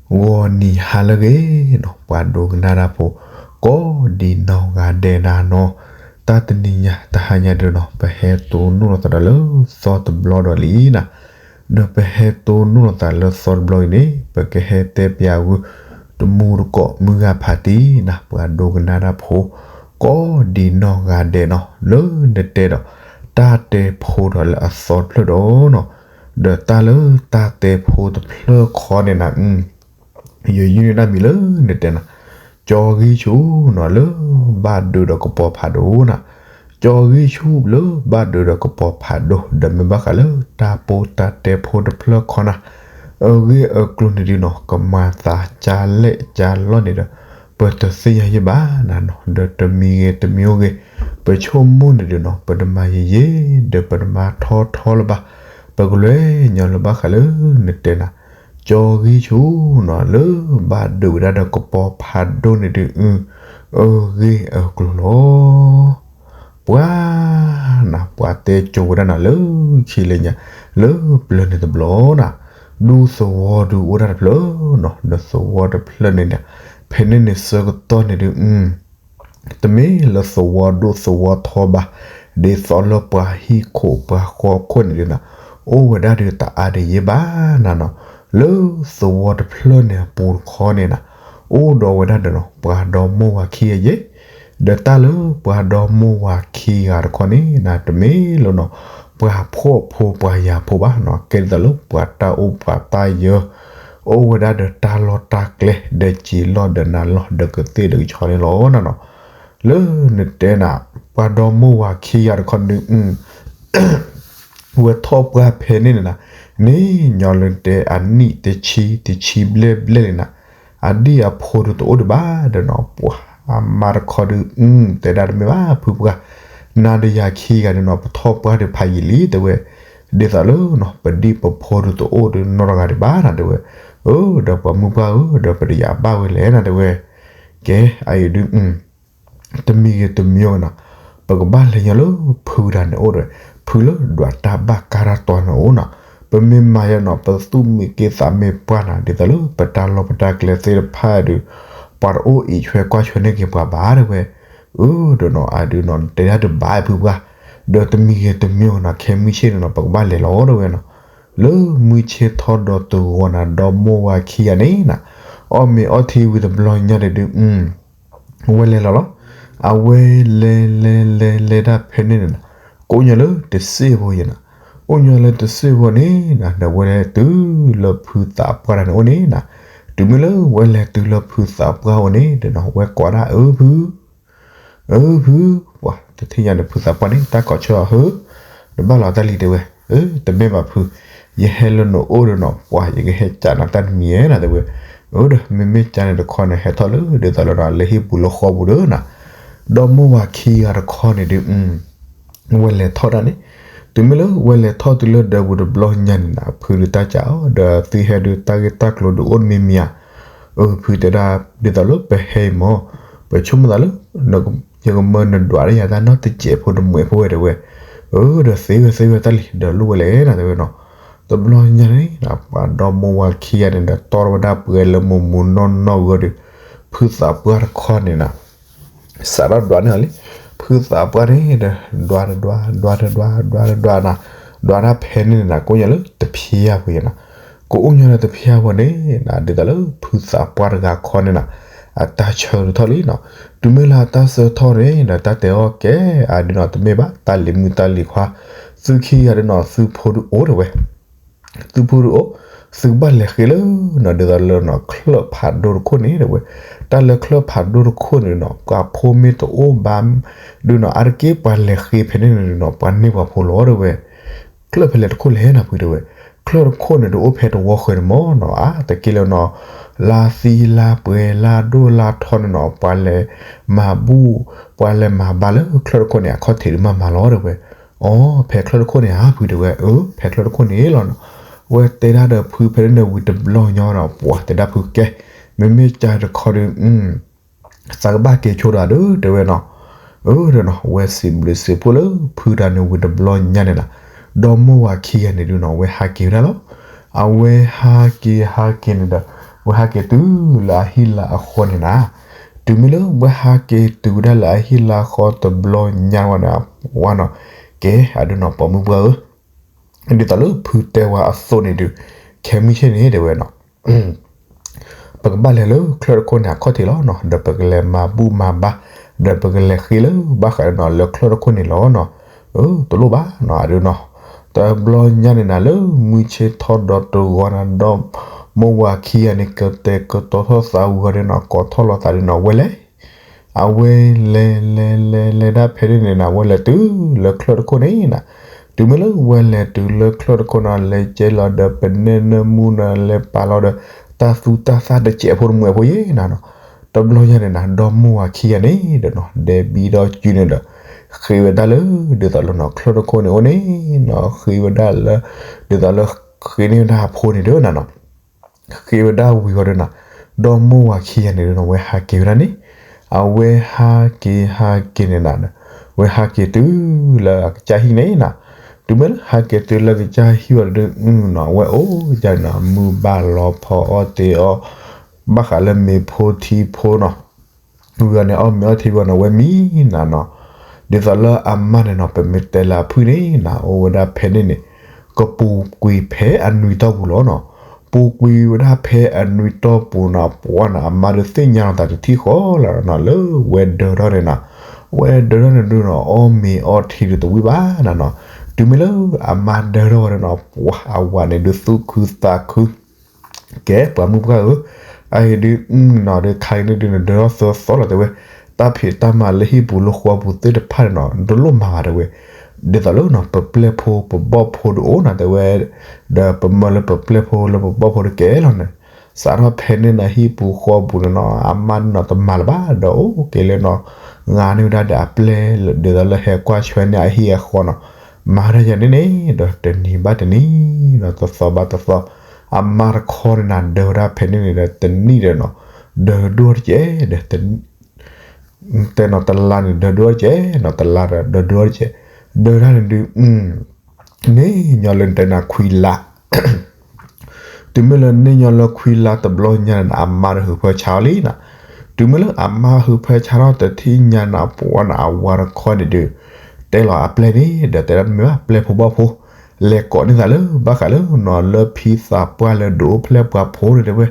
ဂီၤနံၤဟါလၢအဂ့ၤနီၤ ပှၤဒိကနၣ်တၢ်ဖိ ကိးဒံးနီၢ်ဂၤဒဲးဒၣ်နီၤ, တၢ်တနံၤညါတဟါညါဒုးနီၤ ပဟဲတိၢ်နီၣ်လီၤသးဒီးလၢသီတဘျီဒီးလံနီၤ, ဒီးပဟဲတိၢ်နီၣ်လီၤသးလၢသီတဘျီအံၤန့ၣ် ပကဟဲတဲပၠးဝဲ တမူတကိးမုၢ်ဂၤဖးတံၢ်နီၤ ပှၤဒိကနၣ်တၢ်ဖိ ကိးဒံးနီၢ်ဂၤဒဲးနီၤ လၢနတဲဒီး တၢ်တဲဖိဒီးလၢအသီတဖျၢၣ်ဒီးနီၤ, ဒီးတၢ်လၢတၢ်တဲဖိတဖျၢၣ်ခီန့ၣ်နၤ ယယုၢ်န့ၢ်တၢ်မံၤလၢနတဲနၤ, ကၠီဂံၢ်ဆူၣ်နီၤ လၢဘၣ်ဒုးဒီးကပီၤဖးဒိၣ်နၤ, ကၠီဂံၢ်ဆူၣ်လၢဘၣ်ဒုးဒီးကပီၤဖးဒိၣ် ဒီးမ့ၢ်ဘၣ်ဃးလၢတၢ်ပီးတၢ်တဲဖိတဖျၢၣ်ခီနၤ, အဂ့ၢ်အကျိၤန့ၣ်ဒုးနီၤ ကမၤသးကၢ်လဲၣ်ကၢ်လီၢ်န့ၣ်ဒီး ပတသ့ၣ်ညါယဲဘၣ်နၤနီၤ, ဒီးတမံၤဂ့ၤတမံၤအိၣ်ဂ့ၤ ပဆိကမိၣ်န့ၣ်ဒုးနီၤ ပတမၤယံာ်ယံာ် ဒီးပတမၤထီထီလၢၤဘၣ်, ပကလဲၤညီလၢဘၣ်ဃးလၢနတဲနၤ ကၠီဂံၢ်ဆူၣ်နီၤ လၢဘၣ်ဒုးဝဲဒၣ်ဒီးကပီၤဖးဒိၣ်န့ၣ်ဒုး အဂ့ၢ်အကျိၤလီၤ. ပှၤနၤ ပှၤတဲကိးဝဲဒၣ်နၤလၢခံလၢညါ လၢပျၢၤန့ၣ်တဘျီနၤ, ဒူသဝီဒုးအိၣ်ဒၣ်တဖျၢၣ်နီၤ, ဒီးသဝီတဖျၢၣ်န့ၣ်နၤ ဖဲန့ၣ်န့ၣ်ဆၢကတီၢ်န့ၣ်ဒုး တမ့ၢ်လၢသဝီဒိၣ်သဝီထီဘၣ်, ဒ်သိးလၢပှၤဟံၣ်ခိၣ်ပှၤဃီခိၣ်န့ၣ်ဒုးနၤ, အိၣ်ဝဲဒၣ်ဒုးတအါဒံးယဲဘၣ်နၤနီၤ, လၢသဝီတဖျၢၣ်န့ၣ်အပူၤတခီန့ၣ်နၤ, အိၣ်ဒီးဝဲဒၣ်ဒီးနီၤ ပှၤဒီမါဝၤခံဂၤယဲ, ဒီးတၢ်လၢပှၤဒီမါဝၤခံဂၤတခီန့ၣ်နၤ တမ့ၢ်လၢနီၤ ပှၤဖှီၣ်ဖိပှၤယာ်ဖိဘၣ်နီၤ, ကဲဒ်သိးလၢပှၤတၢ်အိၣ်ပှၤတၢ်ယၢၤ အိၣ်ဝဲဒၣ်ဒီးတၢ်လီၢ်တၢ်ကျဲ ဒီးစံာ်လီၢ်ဒီးနၤလီၢ်ဒီးကသ့ၣ်ဒီးကဆီန့ၣ်လီၤနၤနီၤ, လၢနတဲနၤ ပှၤဒီမါဝၤခံဂၤတခီန့ၣ်ဒုး ဝဲထီၣ်ပှၢ်ဖဲန့ၣ်န့ၣ်နၤ, န့ၣ်ညီလၢနတဲအနံၣ်တဆံ တဆံဘျဲၣ်ဘျဲၣ်န့ၣ်နၤ, အဒံၣ်အဖိဒုးတအိၣ်ဒံးဘၣ်ဒီးနီၤ, ပှၤအမါတခီဒုး တဲဒၣ်တမ့ၢ်ဘၣ်ဖုပှၢ်, နၤဒီးယၤခံဂၤန့ၣ်နီၤ ပထီၣ်ပှၢ်ဒုးဖးယံာ်လံတဲဝဲ, ဒ်သိးလၢနီၤ ပဒံၣ်ပဖိဒုးတအိၣ်ဒုးနီတဂၤဒံးဘၣ်နၤတဲဝဲ, အၢ ဒီးပှၤမုၢ်ပှၢ်ဧၢ ဒီးပတယၤဘၣ်ဝဲလဲၣ်နၤတဲဝဲ, ကဲ အအံၤဒုး တမံၤဂ့ၤတမံၤဂ့ၤနီၤ, ပကဘၣ်လဲၤညီလၢဖုတဂၤန့ၣ်အိၣ်ဒီး ဖုလၢဒွးတၢ်ဘၣ်ကါတၢ်တီန့ၣ်အိၣ်နီၤ, ပမ့ၢ်မၤယဲနီၤ ပသူၣ်မံက့သးမ့ၢ်ပှၢ်နၤ ဒ်သိးလၢပတၢ်လီၢ်ပတၢ်ကျဲသ့ၣ်တဖၣ်ဒုး ပှၤတအိၣ်အံးဆွဲကွၢ်ဆွဲန့ၢ်က့ၤပှၤဘၣ်တဲဝဲ, အၢ ဒီးနီၤ အဒုးနီၤ တဲဒၣ်တဘၣ်ဖုပှၢ်, ဒီးတမံၤဂ့ၤတမံၤဂ့ၤနီၤ ခဲမုၢ်ဆ့ၣ်န့ၣ်နီၤ ပကဘၣ်လဲၤလီၤတဲဝဲနီၤ, လၢမုၢ်ဆ့ၣ်ထီၣ်ဒီးတဂီၤနၤ ဒီမါဝၤခံဂၤန့ၣ်နၤ, အီၣ်မ့ၤအီထံဝံၤတဘျီညါန့ၣ်ဒုး ဝဲလဲၤလီၤလီၤ. အဝဲလဲၤလဲၤလဲၤလဲၤဒၣ်ဖဲန့ၣ်န့ၣ်နၤ, ကအိၣ်ညီလၢတစ့ၢ်ဖိယဲနၤ, အိၣ်ညီလၢတစ့ၢ်ဖိန့ၣ်နၤ ဒီးဝဲလဲၤတုၤလၢဖုသးပှၢ်တဂၤန့ၣ်အိၣ်န့ၣ်နၤ, တုၤမ့ၢ်လၢဝဲလဲၤတုၤလၢဖုသးပှၢ်အိၣ်န့ၣ်ဒီးနီၤ ဝဲကိးဒၣ်အၢဖု အၢဖု, ပှၤတထံၣ်ညါန့ၣ် ဖုသးပှၢ်န့ၣ် တၢ်ကိးဆၢအီၤဟၢ, တဘၣ်လီၤတၢ်လံၤတဲဝဲ, အၢ တမ့ၢ်ဘၣ်ဖု, ယဟဲလၢနအိၣ်ဒီးနီၤ ပှၤယကဟဲကးနၤတၢ်တမံၤဧဲနၤတဲဝဲ, အၢ ဒီးမ့မ့ၢ်ကါန့ၣ်တခီန့ၣ် ဟဲထီၣ်လၢဒ်သိးလၢနၤ လၢဟံၣ်ပူၤလၢဃီပူၤဒီးနၤ, ဒီမါဝၤခံဂၤတခီန့ၣ်ဒုး ဝဲလဲၤထီၣ်ဒၣ်န့ၣ်, တုၤမ့ၢ်လၢဝဲလဲၤထီၣ်တုၤလၢဒၢးပူၤတဘျီညါန့ၣ်နၤ ဖုဒုးတၢ်ကးအီၤ ဒီးသုဟဲဒုးတၢ်ဂ့ၢ်တၢ်ကျိၤဒုးအိၣ်တမံၤမံၤဧါ, အၢ ဖုတဲဒၣ် ဒ်သိးလၢပဟဲအံၤမၢ်, ပဆိကမိၣ်သးလၢ ယကမၢနဒွးတၢ်ယၤတၢ်နီတစဲးဖိတမှဲးဖိဝဲတဲဝဲ, အၢ ဒီးသ့ဝဲသ့ဝဲတၢ်လံၤ ဒီးလိၣ်ဝဲလဲၣ်နၤတဲဝဲနီၤ, တဘျီညါန့ၣ်နၤ ပှၤဒီမါဝၤခံဂၤန့ၣ်ဒီး တီၢ်ထီၣ်ဝဲဒၣ်ပှဲၤလၢမုၢ်မုၢ်နီၢ်နီၢ်ဂီၤဒီး ဖုသးပှၢ်တခီန့ၣ်နၤ စးထီၣ်ဒွးန့ၢ်အီၤလံ, ဖုသးပှၢ်န့ၣ်ဒီး ဒွးတဒွး ဒွးတဒွး ဒွးတဒွးနၤ, ဒွးတၢ်ဖဲန့ၣ်န့ၣ်နၤ ကအိၣ်ညီလၢတဖျါပူၤယဲနၤ, ကအိၣ်ညီလၢတဖျါပူၤန့ၣ်နၤ ဒ်သိးလၢဖုသးပှၢ်တဂၤခီန့ၣ်နၤ အတၢ်ဆၢကတီၢ်လံနီၤ, တုၤမ့ၢ်လၢအတၢ်ဆၢကတီၢ်န့ၣ်ဒီး တၢ်တဲအီၤကဲ အဒုးနီၤ တမ့ၢ်ဘၣ် တၢ်လံၤမုၣ်တၢ်လံၤခွါ, သုခံဂၤဒုးနီၤ သုဖိဒုးအိၣ်တဲဝဲ သုဖိဒုးအိၣ်, သုကဘၣ်လဲၤဃ့လၢနီၤ ဒ်သိးလၢနီၤ ချၢၣ်ဖးဒိၣ်တခိၣ်န့ၣ်တဲဝဲ, တၢ်လၢချၢၣ်ဖးဒိၣ်တခိၣ်န့ၣ်နီၤ ပှၤဖိမ့ၢ်တအိၣ်ဘၣ် ဒုးနီၤ အါတက့ၢ်ပှၤလဲၤဃ့ဖဲန့ၣ်န့ၣ်နီၤ ပှၤန့ၢ်ပှၤဖိလီၤတဲဝဲ, ချၢၣ်ဖဲလဲၣ်တခိၣ်လဲၣ်နၤဖုတဲဝဲ, ချၢၣ်တခိၣ်န့ၣ် တအိၣ်ဖဲတဝီဃၢၤန့ၣ်မၢ်နီၤ အါတက့ၢ်လၢနီၤ လါသံလါပှဲၤလါဒိၣ်လါထီန့ၣ်နီၤ ပှၤလဲၤမၤဘူၣ် ပှၤလဲၤမၤဘါလၢချၢၣ်တခိၣ်န့ၣ် အခီၣ်ထံးဒုးမၤမၤလီၤတဲဝဲ, အိ ဖဲချၢၣ်တခိၣ်န့ၣ်ဧါ ဖုတဲဝဲ, အၢ ဖဲချၢၣ်တခိၣ်န့ၣ်လီၤနီၤ, ဝဲတဲဒၣ်ဒီးဖုဖဲန့ၣ်ဝံၤတဘျီညီဒီး ပှၤတဲဒၣ်ဖုကဲ မ့မ့ၢ်ကါတခီဒီး သးကဘၣ်က့ၤဆိဒီးဒုးတဲဝဲနီၤ, အၢ ဒီးနီၤ ဝဲစံးဘျုးစံးဖှိၣ်လၢဖုတဂၤန့ၣ်ဝံၤတဘျီညါန့ၣ်နၤ, ဒီမါဝၤခံဂၤန့ၣ်ဒုးနီၤ ဝဲဟးက့ၤဝဲဒၣ်လီၤ, အဝဲဟးက့ၤဟးက့ၤန့ၣ်ဒီး ဝဲဟးက့ၤတုၤလၢအဟံၣ်လၢအဃီန့ၣ်နၤ, တုၤမ့ၢ်လၢဝဲဟးက့ၤတုၤဝဲဒၣ်လၢအဟံၣ်လၢအဃီတဘျီညါဝဲန့ၣ် ဝဲနီၤ, ကဲ အဒုးနီၤ ပိာ်မုၣ်ပှၢ်ဧၢ, ဒ်သိးလၢဖုတဲဝဲအသိးန့ၣ်ဒုး, ခဲမုၢ်ဆ့ၣ်န့ၣ်တဲဝဲနီၤ ပကဘၣ်လဲၤလၢချၢၣ်တခိၣ်န့ၣ်အခီၣ်ထံးလီၤနီၤ, ဒီးပကလဲၤမၤဘူၣ်မၤဘါ, ဒီးပကလဲၤဃ့လၢဘၣ်ဃးဒီးနီၤ လၢချၢၣ်တခိၣ်န့ၣ်လီၤနီၤ, တလိၣ်ဘၣ်နီၤ အဒုးနီၤ, တဘျီညါန့ၣ်နၤလၢမုၢ်ဆ့ၣ်ထီၣ်ဒီးတဂီၤနၤ ဒီမိၢ်ဝၤခံဂၤန့ၣ် ကတဲာ်ကတီၤထီၣ်သးဝံၤဃီဒီးနီၤ ကိးထီၣ်လီၤသးဒီးနီၤ ဝဲလဲၤ အဝဲလဲၤလဲၤလဲၤလဲၤဒၣ်ဖဲန့ၣ်န့ၣ်နၤ ဝဲလဲၤတုၤလၢချၢၣ်တခိၣ်န့ၣ်နၤ, တုၤမ့ၢ်လၢဝဲလဲၤတုၤလၢချၢၣ်တခိၣ်နီၤ လဲၤကဲလီၤဒီးပနဲၣ်နၢမူနီၤ လဲၤပာ်လီၤဒီး တၢ်သူတၢ်သၣ်တစဲးဖိတမှဲးဖိယဲနၤနီၤ, တဘျီညါန့ၣ်နၤ ဒီမိၢ်ဝၤခံဂၤန့ၣ်ဒီးနီၤ ဒဲးဘံဒီးစုန့ၣ်ဒီး ဃ့ဝဲဒၣ်လၢ ဒ်သိးလၢနီၤ ချၢၣ်တခိၣ်န့ၣ်အိၣ်န့ၣ်နီၤ ဃ့ဝဲဒၣ်လၢ ဒ်သိးလၢ ဃ့န့ၢ်ဝဲဒၣ်အဖိန့ၣ်ဒီးနၤနီၤ ဃ့ဝဲဒၣ်ဝံၤဃီဒီးနၤ, ဒီမိၢ်ဝၤခံဂၤန့ၣ်ဒီးနီၤ ဝဲဟးက့ၤဝဲဒၣ်န့ၣ်, အဝဲဟးက့ၤဟးက့ၤန့ၣ်နၤ, ဝဲဟးက့ၤတုၤလၢအကစၢ်ဟံၣ်န့ၣ်နၤ, တုၤမ့ၢ်လၢဟးက့ၤတုၤလၢကစၢ်ဟံၣ်ဝံၤဒီးနီၤ အဝဲအိၣ်ယါန့ၣ်နီၤ မုၢ်ဘၣ်လီၤဖီအီၣ်တ့ၢ်အီၣ်, ဘၣ်ဃးလၢမ့ၤဖိထံဖိနီၤ ဝံၤအီၤန့ၣ် အီၣ်မ့ၤအီထံဝံၤနီၤ ဝဲမံနၤနီၤ, ဒ်သိးလၢအမါန့ၣ်နီၤ ပမ့ၢ်တဲလၢအဖုၣ်န့ၣ်နၤ အိၣ်ဝဲဒၣ်ဖဲန့ၣ်န့ၣ် ကပူၤကွံာ်ဖဲအနွံတီၢ်ပူၤလီၤနီၤ, ပူၤကွံာ်ဝဲဒၣ်ဖဲအနွံတီၢ်ပူၤနီၤ ပှၤနီၤ အမါဒီးသ့ၣ်ညါလီၤသးတထံၣ်ဃီလီၤနီၤ လၢဝဲဒၢထီၣ်န့ၣ်နၤ, ဝဲဒၢထီၣ်န့ၣ်ဒုးနီၤ အီၣ်မ့ၤအီထံဒီးတဝံၣ်ဘၣ်နၤနီၤ, တုၤမ့ၢ်လၢအမါဒၢထီၣ်ဝဲဒီးနီၤ ပှၤအဝၤန့ၣ်ဒုးသူၣ်ခုသးခု ကဲ ပှၤမုၣ်ပှၢ်ဧၢ, အအံၤဒုး နီၤဒုးခါအံၤန့ၣ်ဒုးနဒၢထီၣ်သၢသီလီၤတဲဝဲ, တၢ်ဖံးတၢ်မၤလၢဟံၣ်ပူၤလၢဃီပူၤသ့ၣ်တဖၣ်န့ၣ်နီၤ တလိၣ်မၤဘၣ်တဲဝဲ, ဒ်သိးလၢနီၤ ပပျဲၢ်ဖိပဘီၣ်ဖိဒုးအိၣ်နၤတဲဝဲ, ဒီးပမၢလၢပပျဲၢ်ဖိလၢပဘီၣ်ဖိဒုးကဲလီၤန့ၣ်, စးထီၣ်ဖဲန့ၣ်နၤဟံၣ်ပူၤဃီပူၤန့ၣ်နီၤ အမါန့ၣ်နီၤတမၤလၢၤဘၣ် ဒီးအိၣ်က့ၤလၢနီၤ, ငါန့ၢ်ဝဲဒၣ်ဒီးအပျဲၢ် ဒ်သိးလၢဟဲကွၢ်ဆွဲန့ၢ်အဟံၣ်အဃီနီၤ, မၤဒၣ်ယၤန့ၣ်န့ၣ် ဒီးတနံၤဘၣ်တနံၤနီၤ တသီဘၣ်တသီ အမါတခီန့ၣ်နၤ ဒၢဝဲဒၣ်ဖဲန့ၣ်န့ၣ်ဒီးတနံၣ်ဒီးနီၤ, ဒၢဒိၣ်တကဲးဒီး တဲနီၤတလါန့ၣ် ဒၢဒိၣ်တကဲးနီၤ တလါဒီးဒၢဒိၣ်တကဲး, ဒၢဒၣ်န့ၣ်ဒုး န့ၢ်ညီလၢတဲနၤခွံလါ တုၤမ့ၢ်လၢန့ၢ်ညီလၢခွံလါတဘျီညါန့ၣ် အမါဒီးဟုးဖၢဆါအီၤလံနီၤ, တုၤမ့ၢ်လၢအမါဟုးဖၢဆါထီၣ်တထံၣ်ညါန့ၣ် ပှၤန့ၣ် အဝၤတခီန့ၣ်ဒုး တဲလီၤအပျဲၢ်န့ၣ် ဒီးတဲဒၣ်မ့ၢ်ဘၣ် ပျဲၢ်ဖိဘီၣ်ဖိ လဲၤကိးန့ၢ်သးလၢ ဘၣ်ဃးလၢနီၤ လၢဖံသးပှၢ်လၢဒုးအိၣ်ဖျဲၣ်ပှၤဖိန့ၣ်တဲဝဲ,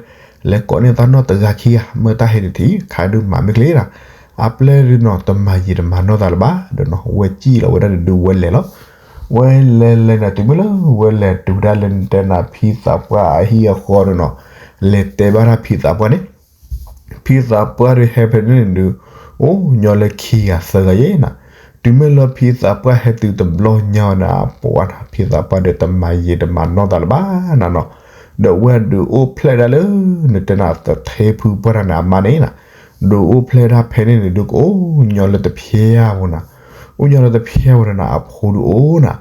လဲၤကိးန့ၢ်သးနီၢ်တဂၤခံဂၤ မ့ၢ်တၢ်ဟဲတထံၣ် ခါဒုးမၤမ့ၢ်ချ့နီၤ, အပျဲၢ်ဒုးနီၤ တမၤယံာ်တမၤနီၢ်သးလၢၤဘၣ်ဒီးနီၤ ဝဲစံၣ်လီၤဝဲဒၣ်န့ၣ်ဒုးဝဲလဲၤလီၤ, ဝဲလဲၤလဲၤန့ၣ် တုၤမ့ၢ်လၢဝဲလဲၤတုၤဝဲဒၣ်လၢနတဲနၤဖံသးပှၢ်အဟံၣ်အဃီဒီးနီၤ, လဲၤတဲဘၣ်တၢ်ဖံသးပှၢ်န့ၣ် ဖံသးပှၢ်ဒုးဟဲဖဲန့ၣ်န့ၣ်ဒုး အိၣ်ညီလၢခံဂၤသၢဂၤယဲနီၤ, တုၤမ့ၢ်လၢဖံသးပှၢ်ဟဲတုၤတဘျီညါဝဲန့ၣ် အပှၤနီၤ ဖံသးပှၢ်ဒီးတမၤယံာ်တမၤနီၢ်သးလၢၤဘၣ်နၤနီၤ, ဒီးဝဲဒုးအိၣ်ဖျဲၣ်ဒၣ်လၢ နတဲနၤသထ့ဖုပှၢ်တၢ်န့ၣ် အမါန့ၣ်နီၤ, ဒုးအိၣ်ဖျဲၣ်ဒၣ်ဖဲန့ၣ်န့ၣ်ဒုး ကအိၣ်ညီလၢတဖျဲၣ်ပူၤနီၤ, အိၣ်ညီလၢတဖျဲၣ်ပူၤန့ၣ်နီၤ အဖိဒုးအိၣ်နီၤ,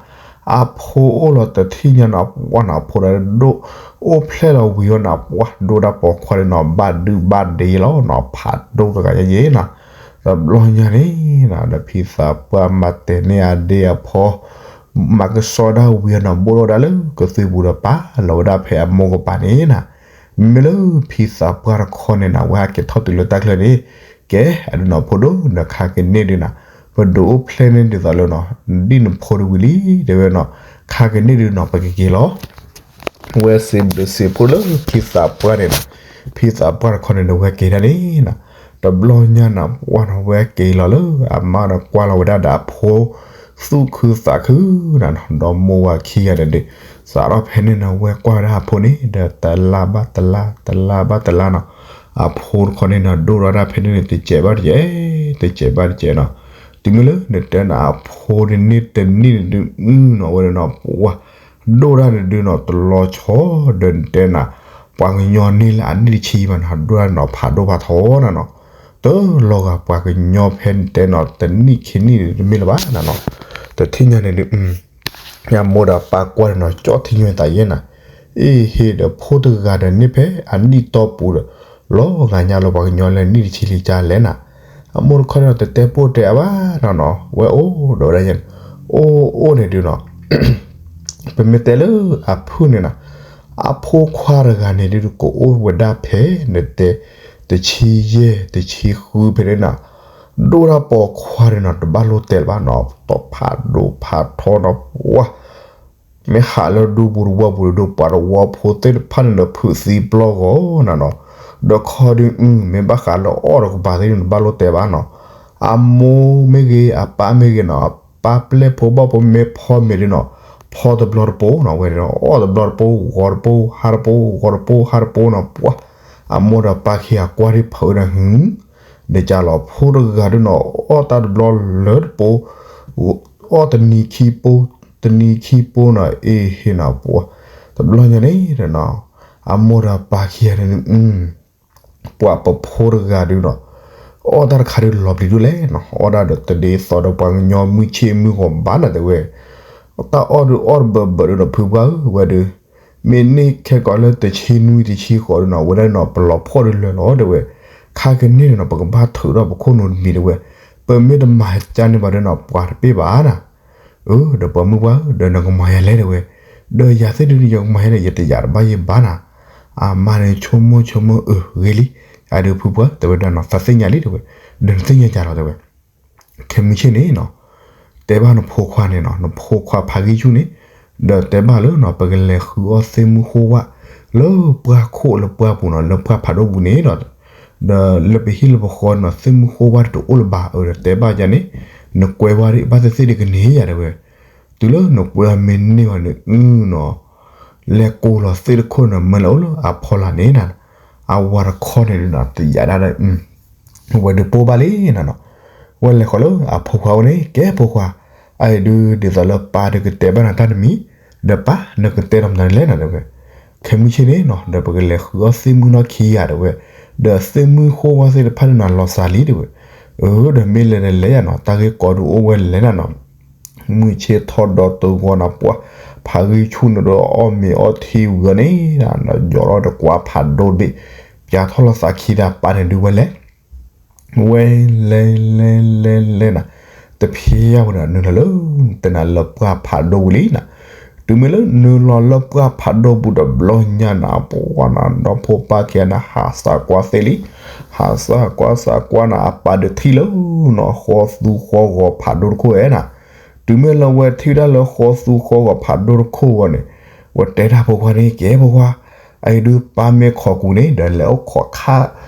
အဖိအိၣ်လီၤတထံၣ်ညါနီၤ ပှၤနီၤ အဖိဒီးဒိၣ် အိၣ်ဖျဲၣ်လီၤဝံၤအီၤန့ၣ် ပှၤဒိၣ်ဒၣ်ပိာ်ခွါဒီးနီၤ ဘၣ်ဒုဘၣ်ဒ့လီၤနီၤ ဖးဒိၣ်တဂၤယဲယဲနီၤ, တဘျီညါန့ၣ်နီၤ ဒီးဖံသးပှၢ်မၤတဲာ်န့ၢ်အဒ့အဖိ မၤကဆှီဒၣ်ဝံၤအီၤနီၤ ဘိၣ်ထီၣ်ဝဲဒၣ်လၢကသုးပူၤဒီးပာ်လီၤဝဲဒၣ်ဖဲအမိၢ်ကပၤန့ၣ်နီၤ, မ့မ့ၢ်လၢဖံသးပှၢ်တခီန့ၣ်နီၤ ဝဲဟဲက့ၤထီၣ်တုၤလၢတၢ်ချၢန့ၣ် ကဲ အဒုးနီၤ ဖိဒိၣ် နခါကန့ၢ်ဒုးနီၤ ပဒုးအိၣ်ဖျဲၣ်န့ၢ်ဒ်သိးလၢနီၤ ဒ်နဖိတဝံၤလံ တဲဝဲနီၤ ခါကန့ၢ်ဒုးနီၤ ပကက့ၤလီၤ ဝဲစံးဘျုးစံးဖှိၣ်လၢဖံသးပှၢ်န့ၣ်နီၤ, ဖံသးပှၢ်တခီန့ၣ်ဒီးဝဲက့ၤဒၣ်န့ၣ်နီၤ, တဘျီညါနီၤ ပှၢ်နီၤ ဝဲက့ၤလီၤလၢအမါဒီးကွၢ်လီၤဝဲဒၣ်ဒီးအဖိ သူၣ်ခုသးခုနီၤ, ဒီမိၢ်ဝၤခံဂၤန့ၣ်ဒီး စးထီၣ်ဖဲန့ၣ်နီၤ ဝဲကွၢ်ဝဲဒၣ်အဖိန့ၣ် ဒီးတလါဘၣ်တလါ တလါဘၣ်တလါနီၤ, အဖိတခီန့ၣ်နီၤ ဒိၣ်ထီၣ်ဒၣ်ဖဲန့ၣ်န့ၣ် တစဲးဘၣ်တစဲး တစဲးဘၣ်တစဲးနီၤ, တုၤမ့ၢ်လၢနတဲနၤအဖိန့ၣ်န့ၢ်တနံၣ်န့ၣ်ဒုး အုနီၤ ဝဲဒၣ်နီၤ ပှၤ ဒိၣ်ဒၣ်န့ၣ်ဒုးနီၤ တလီၤဆီဒီးနတဲနၤ ပှၤကညီန့ၢ်လၢအနံၣ်တဆံဘၣ်နီၤ ဒိၣ်ဒၣ်နီၤ ဖးဒိၣ်ဖးထီနီၤနီၤ, တလီၤဂာ်ပှၤကညီဖဲနတဲနီၤ တနံၣ်ခံနံၣ်န့ၣ် တမ့ၢ်လၢၤဘၣ်နီၤနီၤ, တထံၣ်ညါန့ၣ်ဒုး ညါမိၢ်ဒီးပၢ်ကွၢ်န့ၣ်နီၤ ကၠီထံညိသးယဲနၤ, အ့ဟ့ၣ်ဒီးဖိတဂၤဒီးန့ၢ်ဖဲအနံၣ်တီပူၤဒီး လီၤဂာ်ညါလၢပှၤကညီလၢနံၣ်တဆံလံကၢ်လဲၣ်နၤ, အမိၢ်တခီန့ၣ် တတဲပိၢ်တဲအဘၣ်နီၤနီၤ ဝဲအိၣ်ဒီးဝဲဒၣ်ယဲန့ၣ်, အိၣ်အိၣ်န့ၣ်ဒုးနီၤ ပမ့ၢ်တဲလၢအဖုၣ်န့ၣ်နီၤ, အဖိခွါတဂၤန့ၣ်ဒုး ကအိၣ်ဝဲဒၣ်ဖဲ နတဲ တဆံယဲၢ် တဆံဃုဖဲန့ၣ်နီၤ, ဒိၣ်ဒၣ်ပိာ်ခွါန့ၣ်နီၤ တဘၣ်လိၣ်တဲလၢၤဘၣ်နီၤ, တီၢ်ဖးဒိၣ်ဖးထီနီၤ ပှၤ မ့ၢ်ဟးလၢဒူပူၤတဝီပူၤဒီး ပှၤတဝီဖိသ့ၣ်တဖၣ်န့ၣ်ဒီး ဖုးသံပျီၢ်ဂီၤနၤနီၤ, ဒီးခီဒုး မ့ၢ်ဘၣ်ဃးလၢအီၣ်ဒီးကပၤသ့ၣ်န့ၣ် တဘၣ်လိၣ်တဲဘၣ်နီၤ, အမိၢ်မ့ၢ်ဂ့ၤ အပၢ်မ့ၢ်ဂ့ၤနီၤ, အပၢ်ပျဲၢ်ဖိဘီၣ်ဖိမ့ၢ်ဖီမ့ၤဒုးနီၤ, ဖီတဘျီတပိနီၤ, ဝဲန့ၣ် အီၣ်တဘျီတပိ ဂီၤတပိ ဟါတပိ ဂီၤတပိ ဟါတပိနီၤ ပှၤ အမိၢ်ဒီးပၢ်ခံဂၤကွၢ်ဒံးဖးအၢဒီး ဟူ ဒီးကၢ်လီၤဖိတဂၤဒုးနီၤ အီၣ်တၢ်တဘျီလၢတပိ အီၣ်တနံၤခံပိ တနံၤခံပိနီၤ အ့ဟ့နီၤ ပှၤ တဘျီညါန့ၣ်ဒီးနီၤ အမိၢ်ဒီးပၢ်ခံဂၤန့ၣ် ပှၤပဖိတဂၤဒုးနီၤ အီၣ်တၢ်တခါဒုးလီၤပျံၤဒိၣ်လဲၣ်နီၤ, အီၣ်ဒၣ်ဒီးတဒ်သိးဒီးပှၤကညီမုၢ်ဆ့ၣ်မုၢ်ဂီၤဘၣ်နီၤ တဲဝဲ, တၢ်အီၣ်ဒုးအီၣ်တဘၢဘၢဒုးဒီး ဖုပှၢ်ဧၢ ဝဲဒုး မ့ၢ်န့ၢ်ခဲကီးလၢတဆံနွံတဆံဃိးဒုးနီၤ ဝဲဒၣ်နီၤ ပလီၤဖှီၣ်ဒုးလၢာ်လီၤ တဲဝဲ, ခါကန့ၢ်ဒုးနီၤ ပကဘၣ်ထုးထီၣ်ပခိၣ်နူာ်တမံၤ တဲဝဲ, ပမ့ၢ်တမၤကၢန့ၢ်ဘၣ်ဒုးနီၤ ပှၤတပ့ၢ်ဘၣ်နၤ အၢ ဒီးပှၤမုၢ်ပှၢ်ဧၢ ဒီးနကမၤယၤလဲၣ် တဲဝဲ, ဒီးယၤသ့ၣ်ဒုး ယကမၤယၤန့ၣ် ယတယာ်တဘၣ်ယဘၣ်နၤ, အမါန့ၣ်ဆိကမိၣ်ဆိကမိၣ် အၢ ဂ့ၤလံ, အဒုးဖုပှၢ် တဲဝဲဒၣ်နီၤ သးသ့ၣ်ညါလံ တဲဝဲ, ဒီးနသ့ၣ်ညါယၤလီၤ တဲဝဲ ခဲမုၢ်ဆ့ၣ်န့ၣ်နီၤ, တဲဘၣ်နဖိခွါန့ၣ်နီၤ နဖိခွါဖးဂံၢ်ဆူၣ်န့ၣ်, ဒီးတဲဘၣ်လၢနီၤ ပကလဲၤဃုအီၣ်သ့ၣ်မုၢ်ဃိဝၣ် လၢပှၢ်ခိၣ်လၢပှၢ်ပူၤနီၤ လၢပှၢ်ဖးဒိၣ်ပူၤန့ၣ်ဒီး, ဒီးလၢပဟံၣ်လၢပဃီနီၤ သ့ၣ်မုၢ်ဃိဝၣ်တအိၣ်လၢၤဘၣ် အၢ ဒီးတဲဘၣ်ယၤန့ၣ်, နကွဲဝါဒံးဘၣ်သ့ၣ်သ့ၣ်တကန့ၢ်ယၤ တဲဝဲ, တုၤလၢနကွဲမ့ၢ်န့ၢ်ဝဲန့ၣ် အုနီၤ လဲၤကိးလီၤသ့ၣ်တခိၣ်န့ၣ် မၢလၢအအိၣ်လၢအဖီလာ်န့ၣ်နၤ, အဝၤတခီန့ၣ်ဒုးနီၤ တယာ်ဒၣ်ဒီး ဝဲဒုးပိာ်ဘၣ်လံနၤနီၤ, ဝဲလဲၤဃီၤလၢအဖိခွါအိၣ်န့ၣ် ကဲဖိခွါ, အအံၤဒုး ဒ်သိးလၢပၢ်ဒုးကတဲဘၣ်နၤတၢ်တမံၤ, ဒီးပၢ်နကတဲဒီးမနုၤလဲၣ်နၤ တဲဝဲ, ခဲမုၢ်ဆ့ၣ်န့ၣ်နီၤ ဒီးပကလဲၤဃုအီၣ်သ့ၣ်မုၢ်နီၢ်ခံဂၤ တဲဝဲ, ဒီးသ့ၣ်မုၢ်ဃိဝၣ်သ့ၣ်တဖၣ်ဒုးနီၤ လီၤစှၤလံ တဲဝဲ, အၢ ဒီးမ့ၢ်လဲၤဒီးလဲၤယၤနီၤ တၢ်ဂ့ၢ်ကီဒုးအိၣ်ဝဲလဲၣ်နၤနီၤ မုၢ်ဆ့ၣ်ထီၣ်ဒီတဂီၤနၤ ပှၤ ဖးဂံၢ်ဆူၣ်န့ၣ်ဒီးအီၣ်မ့ၤအီထံဝံၤအီၤန့ၣ်, ယီၤလီၤဒီးကွၢ်ဖးဒိၣ်တဘ့ၣ်, ပၠးထီၣ်လီၤသးခံဒီးပၢ်န့ၣ်ဒုးဝဲလဲၤ, ဝဲလဲၤလဲၤလဲၤလဲၤနၤ, တဖျဲဝဲဒီးနုာ်လီၤလၢ တဲနၤလၢပှၢ်ဖးဒိၣ်ပူၤလံနၤ, တုၤမ့ၢ်လၢနုာ်လီၤလၢပှၢ်ဖးဒိၣ်ပူၤတဘျီညါနၤ ပှၤနၤ ဒီဖိပၢ်ခံဂၤန့ၣ် ဟးစးကွၢ်သ့ၣ်လံ, ဟးစးကွၢ်စးကွၢ်နၤ အပၢ်ဒုးထံၣ်လၢနီၤ ဃီသူဃီဂီၤဖးဒိၣ်တခိၣ်ဝဲနၤ, တုၤမ့ၢ်လၢဝဲထံၣ်ဒၣ်လၢဃီသူဃီဂီၤဖးဒိၣ်တခိၣ်ဝဲန့ၣ်, ဝဲတဲဒၣ်ဖိခွါန့ၣ် ကဲဖိခွါ, အအံၤဒုးပၢ်မ့ၢ်ခိးကူၤန့ၣ် ဒီးလဲၤအိၣ်ခိးခါ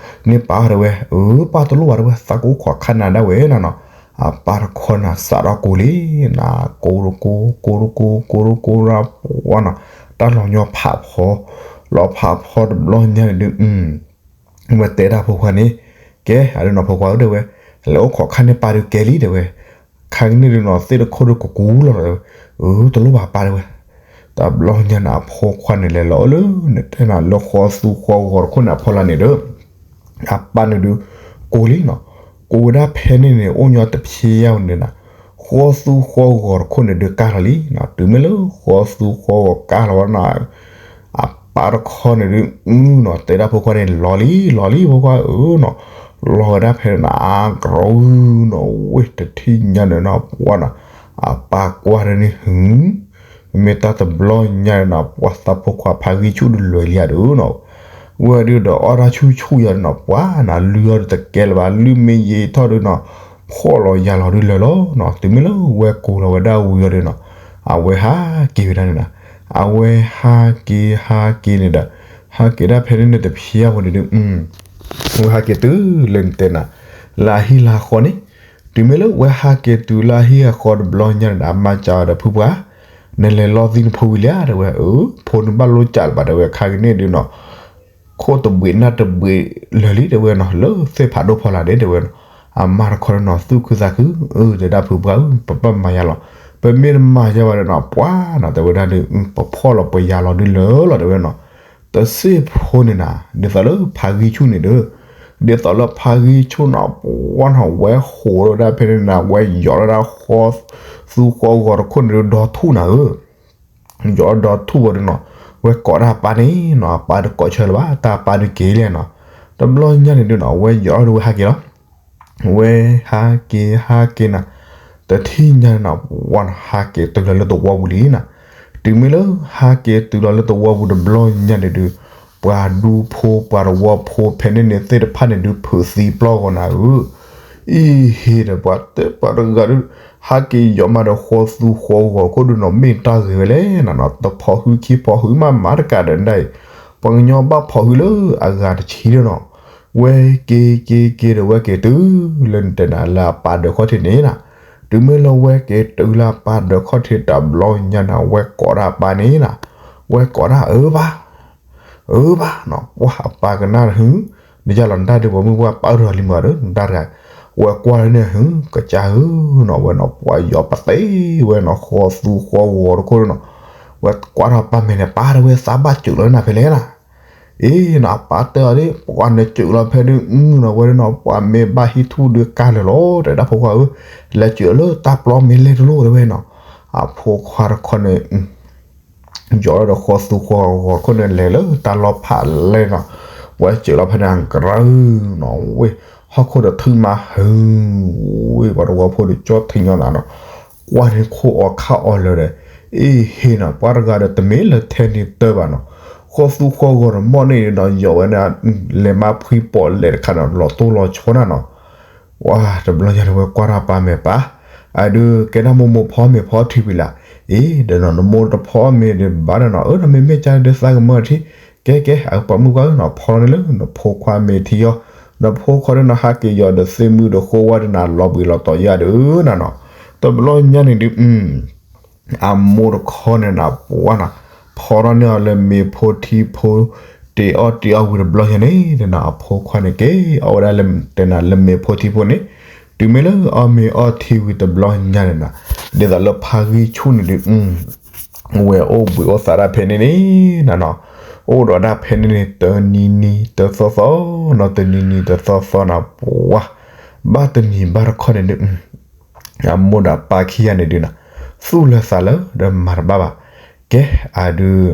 န့ၢ်ပၢ်တဲဝဲ, အၢ ပၢ်တလိၣ်ဘၣ်တဲဝဲ သးကအိၣ်ခိးခါနၤဒၣ်ဝဲနၤနီၤ, အပၢ်တခီနၤစးထီၣ်ကိးလံနၤ, ကိးတကိး ကိးတကိး ကိးတကိးရၢပှၤနီၤ, တၢ်လီၤညီဖးဖီ, လီၤဖးဖီတဘျီညါန့ၣ်ဒုး ဝဲတဲဒၣ်ဖိခွါန့ၣ်, ကဲ အဒုးနီၤဖိခွါဧၢ တဲဝဲ, လဲၤအိၣ်ခိးခါန့ၢ်ပၢ်ဒုးကဲလံ တဲဝဲ, ခါကန့ၢ်ဒုးနီၤ သ့ၣ်တခိၣ်ဒုးကကူလီၤတဲဝဲ, အၢ တလိၣ်ဘၣ်ပၢ်တဲဝဲ, တဘျီညါန့ၣ် အဖိခွါန့ၣ်လဲၤလီၤလၢ နတဲနၤလၢဃီသူဃီဂီၤတခိၣ်န့ၣ်အဖီလာ်န့ၣ်ဒီး အပၢ်န့ၣ်ဒုး ကိးလံနီၤ, ကိးဝဲဒၣ်ဖဲန့ၣ်န့ၣ် အိၣ်ညီတဖျဲဝဲန့ၣ်နၤ, ဃီသူဃီဂီၤတခိၣ်န့ၣ်ဒုးကၢ်လီၤလံနီၤ, တုၤမ့ၢ်လၢဃီသူဃီဂီၤကၢ်လီၤဝဲနၤ အပၢ်တခီန့ၣ်ဒုး အုနီၤ တဲဒၣ်ဖိခွါန့ၣ် လီၤလံ လီၤလံဖိခွါဧၢနီၤ, လီၤဝဲဒၣ်ဖဲန့ၣ်နၤ အကရီနီၤ ဝ့ၢ်တထံၣ်ညါန့ၣ်နီၤ ပှၤနီၤ, အပၢ်ကွၢ်ဒၣ်န့ၣ် ဟူ မ့ၢ်တၢ်တဘျီညါန့ၣ်နီၤ ပှၤသးဖိခွါဖးဂံၢ်ဆူၣ်ဒုးလွဲၤလံယၤဒုးနီၤ, ဝဲဒုးဒီးအီၣ်တၢ်ဆူၣ်ဆူၣ်ယၤနီၤ ပှၤနီၤ လုၢ်အီၣ်ဒုးတကဲလၢၤဘၣ် လုၢ်မ့ၢ်ယံာ်ထီၣ်ဒုးနီၤ ဖှီၣ်လီၤယာ်လီၤဒုးလၢာ်လီၤနီၤ, တုၤမ့ၢ်လၢဝဲကိးလီၤဝဲဒၣ်ဝံၤအီၤဒုးနီၤ အဝဲဟးက့ၤဝဲဒၣ်န့ၣ်နီၤ, အဝဲဟးက့ၤဟးက့ၤန့ၣ်ဒီး ဟးက့ၤဒၣ်ဖဲန့ၣ်န့ၣ်တဖျဲဝဲန့ၣ်ဒုး ဝဲဟးက့ၤတုၤလၢနတဲနၤ လၢအဟံၣ်လၢအဃီန့ၣ်, တုၤမ့ၢ်လၢဝဲဟးက့ၤတုၤလၢအဟံၣ်အဃီတဘျီညါန့ၣ်ဒီး အမါစံးဝဲဒီး ဖုပှၢ် နလဲၤလီသံနဖိဝံၤလံဧါ တဲဝဲ, အၢ ဖိန့ၣ်ဘၣ်လိစၢ်လၢၤဘၣ် တဲဝဲ, ခါကန့ၣ်ဒုးနီၤ ခိၣ်တဘှံးနၢ်တဘှံးလၢာ်လံ တဲဝဲနီၤ လၢသ့ၣ်ဖးဒိၣ်ဖီလာ်န့ၣ် တဲဝဲနီၤ, အမါတခီန့ၣ်နီၤ သူၣ်ခုသးခု, အၢ တဲဒၣ်ဖုပှၢ်ဧၢ ပဘၣ်မၤယၤလီၤ, ပမ့ၢ်တမၤယၤဘၣ်ဒီးနီၤ ပှၤနီၤ တဲဝဲဒၣ်ဒုး ပဖှီၣ်လီၤပယၤလီၤဒုးလၢာ်လီၤ တဲဝဲနီၤ, တစ့ၢ်ဖိန့ၣ်နၤ ဒ်သိးလၢဖးဂံၢ်ဆူၣ်န့ၣ်ဒီး ဒ်သိးလၢဖးဂံၢ်ဆူၣ်နီၤ ပှၤနီၤ ဝဲဟးထီၣ်ဝဲဒၣ်ဖဲန့ၣ်နၤ ဝဲယီၤလီၤဒၣ်ဃီ သူဃီဂီၤတခိၣ်န့ၣ်ဒီး ဒီထူၣ်နၤဧၢ, ယီၤဒီထူၣ်ဝဲဒုးနီၤ ဝဲကိးဒၣ်အပၢ်န့ၣ်နီၤ အပၢ်ဒုးကိးဆၢလၢၤဘၣ် တၢ်အပၢ်ဒုးက့ၤလဲၣ်နီၤ, တဘျီညါန့ၣ်ဒုးနီၤ ဝဲယီၤဒီးဝဲဟးက့ၤလီၤ ဝဲဟးက့ၤဟးက့ၤနၤ, တထံၣ်ညါန့ၣ်နီၤ ပှၤနီၤ ဟးက့ၤတုၤလၢလၢသဝီပူၤလံနၤ, တုၤမ့ၢ်လၢဟးက့ၤတုၤလီၤလၢသဝီပူၤတဘျီညါန့ၣ်ဒုး, ပှၤဒူဖိပှၤသဝီဖိဖဲန့ၣ်န့ၣ်သ့ၣ်တဖၣ်န့ၣ်ဒုး ဖုးသံပျီၢ်ဂီၤနၤဧၢ, အံၤဟ့ၣ်ဒီးပှၤတဲပှၤတဂၤဒုး, ဟးက့ၤယီၤမးဒီးဃီသူဃီဂီၤခိၣ်ဒုးနီၤ မ့ၢ်တၢ်ဂ့ၤဝဲလဲၣ်နၤနီၤ, တဖီၣ်ဟုခံဖီၣ်ဟုမးမးတကးဒီးဒၣ်အံၤ, ပှၤကညီဘၣ်ဖီၣ်ဟုလၢအဂၤတဆံဒုးနီၤ, ဝဲက့ၤက့ၤက့ၤဒီးဝဲက့ၤတုၤလၢနတဲနၤလၢအပၢ်ဒၢးခီၣ်ထံးန့ၣ်နၤ, တုၤမ့ၢ်လၢဝဲက့ၤတုၤလၢအပၢ်ဒၢးခီၣ်ထံးတဘျီညါန့ၣ် ဝဲကိးဒၣ်အပၢ်န့ၣ်နၤ, ဝဲကိးဒၣ်အၢဘၣ် အၢဘၣ်နီၤ, ပှၤအပၢ်ကနၣ်ဟု, နယါလီၤနတၢ်ဒုး ပှၤမုၢ်ပှၢ်ပာ်အၢထီၣ်လံမးဒီး နတၢ်တဂၤ, ဝဲကွၢ်လၢန့ၣ်ဟု ကစၢ်ဧၢနီၤ, ဝဲနီၤ ပှၤယီၤပသ့ဝဲနီၤ ဃီသူဃီဂီၤတခိၣ်နီၤ, ဝဲကွၢ်ထီၣ်ပၢ်မဲာ်န့ၣ် ပၢ်တဝဲသးဘၣ်စၢၤလီၤနၤဖဲလဲၣ်နၤ အ့နီၤ အပၢ်တဲအီၤဒ် ပှၤနစၢၤလီၤဖဲဒုး အနီၤဝဲဒၣ်နီၤ ပှၤမ့ၢ်ဘၣ်ဟံးထူၣ်ဒုးကါလၢာ်လီၤ တဲဒၣ်ဖိခွါဧၢ, လဲၤစၢၤလၢတၢ်ပျီမ့ၢ်လဲၢ်တလိၣ်တဲဝဲနီၤ, အဖိခွါတခီန့ၣ် ယီၤလီၤဒီးဃီသူဃီဂီၤခိၣ်န့ၣ် လဲၤလၢတၢ်လီၢ်ဖးလဲၢ်နီၤ, ဝဲစၢၤလီၤဖဲန့ၣ်ကရၢနီၤ ဝ့ၢ် ဟီၣ်ခိၣ်ဒီးထုးမးဟု, ဝ့ၢ် ပှၤသဝီဖိဒီးကၠီထံညီနၤနီၤ, ကွၢ်န့ၣ်ခိၣ်အီၤခါအီၤလၢာ်ဒီး, အ့ဟ့ၣ်နီၤ ပှၤတဂၤဒီးတမ့ၢ်လၢထဲန့ၣ်တၢ်ဘၣ်နီၤ, ဃီသူဃီဂီၤတမီၢ်န့ၣ်ဒီး ယီၤဝဲန့ၣ် လဲၤမၤဖှံပိာ်လဲၣ်တခါနီၤ လီၤတိၢ်လီၤဆီနၤနီၤ ဝါ တဘျီညါန့ၣ်ဝဲကွၢ်ထီၣ်ပၢ်မဲာ်ပၢ်, အဒုးကဲဒၣ်မိၢ်မိၢ်ဖီမ့ၤဖီထံဝံၤလၢ်, အ့ ဒီးနီၤ နမိၢ်တဖီမ့ၤဒံးဘၣ်ဒီးနီၤ အၢ နမ့မ့ၢ်ကါဒုးသးကမၢထံ, ကဲကဲ အပှၤမုၢ်ကွၢ်နီၤ ဖီန့ၣ်လၢနဖိခွါမ့ၤထံအီၤ, နဖိခွါဒုးနီၤ ဟးက့ၤယီၤဒီးသ့ၣ်မုၢ်ဒီးဃိဝါဒုးနီၤ လီၤဘှံးလီၤတီၤယၤဒုးနၤနီၤ, တဘျီညါန့ၣ်ဒုး အမိၢ်တခီန့ၣ်နၤ ပှၤနီၤ, ဖီထီၣ်န့ၢ်အီၤလၢမ့ၤဖိထံဖိ, တ့အီၣ်တ့အီဝံၤတဘျီညါန့ၣ် တဲနၤအဖိခွါန့ၣ်က့ၤ အီၣ်ဝဲဒၣ်လၢတဲနၤလၢမ့ၤဖိထံဖိန့ၣ်, တုၤမ့ၢ်လၢအီၣ်မ့ၤအီထံဝံၤတဘျီညါန့ၣ်နၤ, ဒ်သိးလၢဖါဂံၢ်ဆူၣ်န့ၣ်ဒုး ဝဲအိၣ်ဘှံးအိၣ်သါဒၣ်ဖဲန့ၣ်န့ၣ်နၤနီၤ, အိၣ်ဒီးဒၣ်ဖဲန့ၣ်န့ၣ် တနံၤနံၤတသီသီနီၤ တနံၤနံၤတသီသီနၤ ပှၤ ဘၣ်တနံၤဘၣ်တခီန့ၣ်ဒုး အမိၢ်ဒီးပၢ်ခံဂၤန့ၣ်ဒုးနၤ, သူၣ်လၢသးလၢဒီးမၤတဘၣ်ဘၣ်, ကဲအဒုး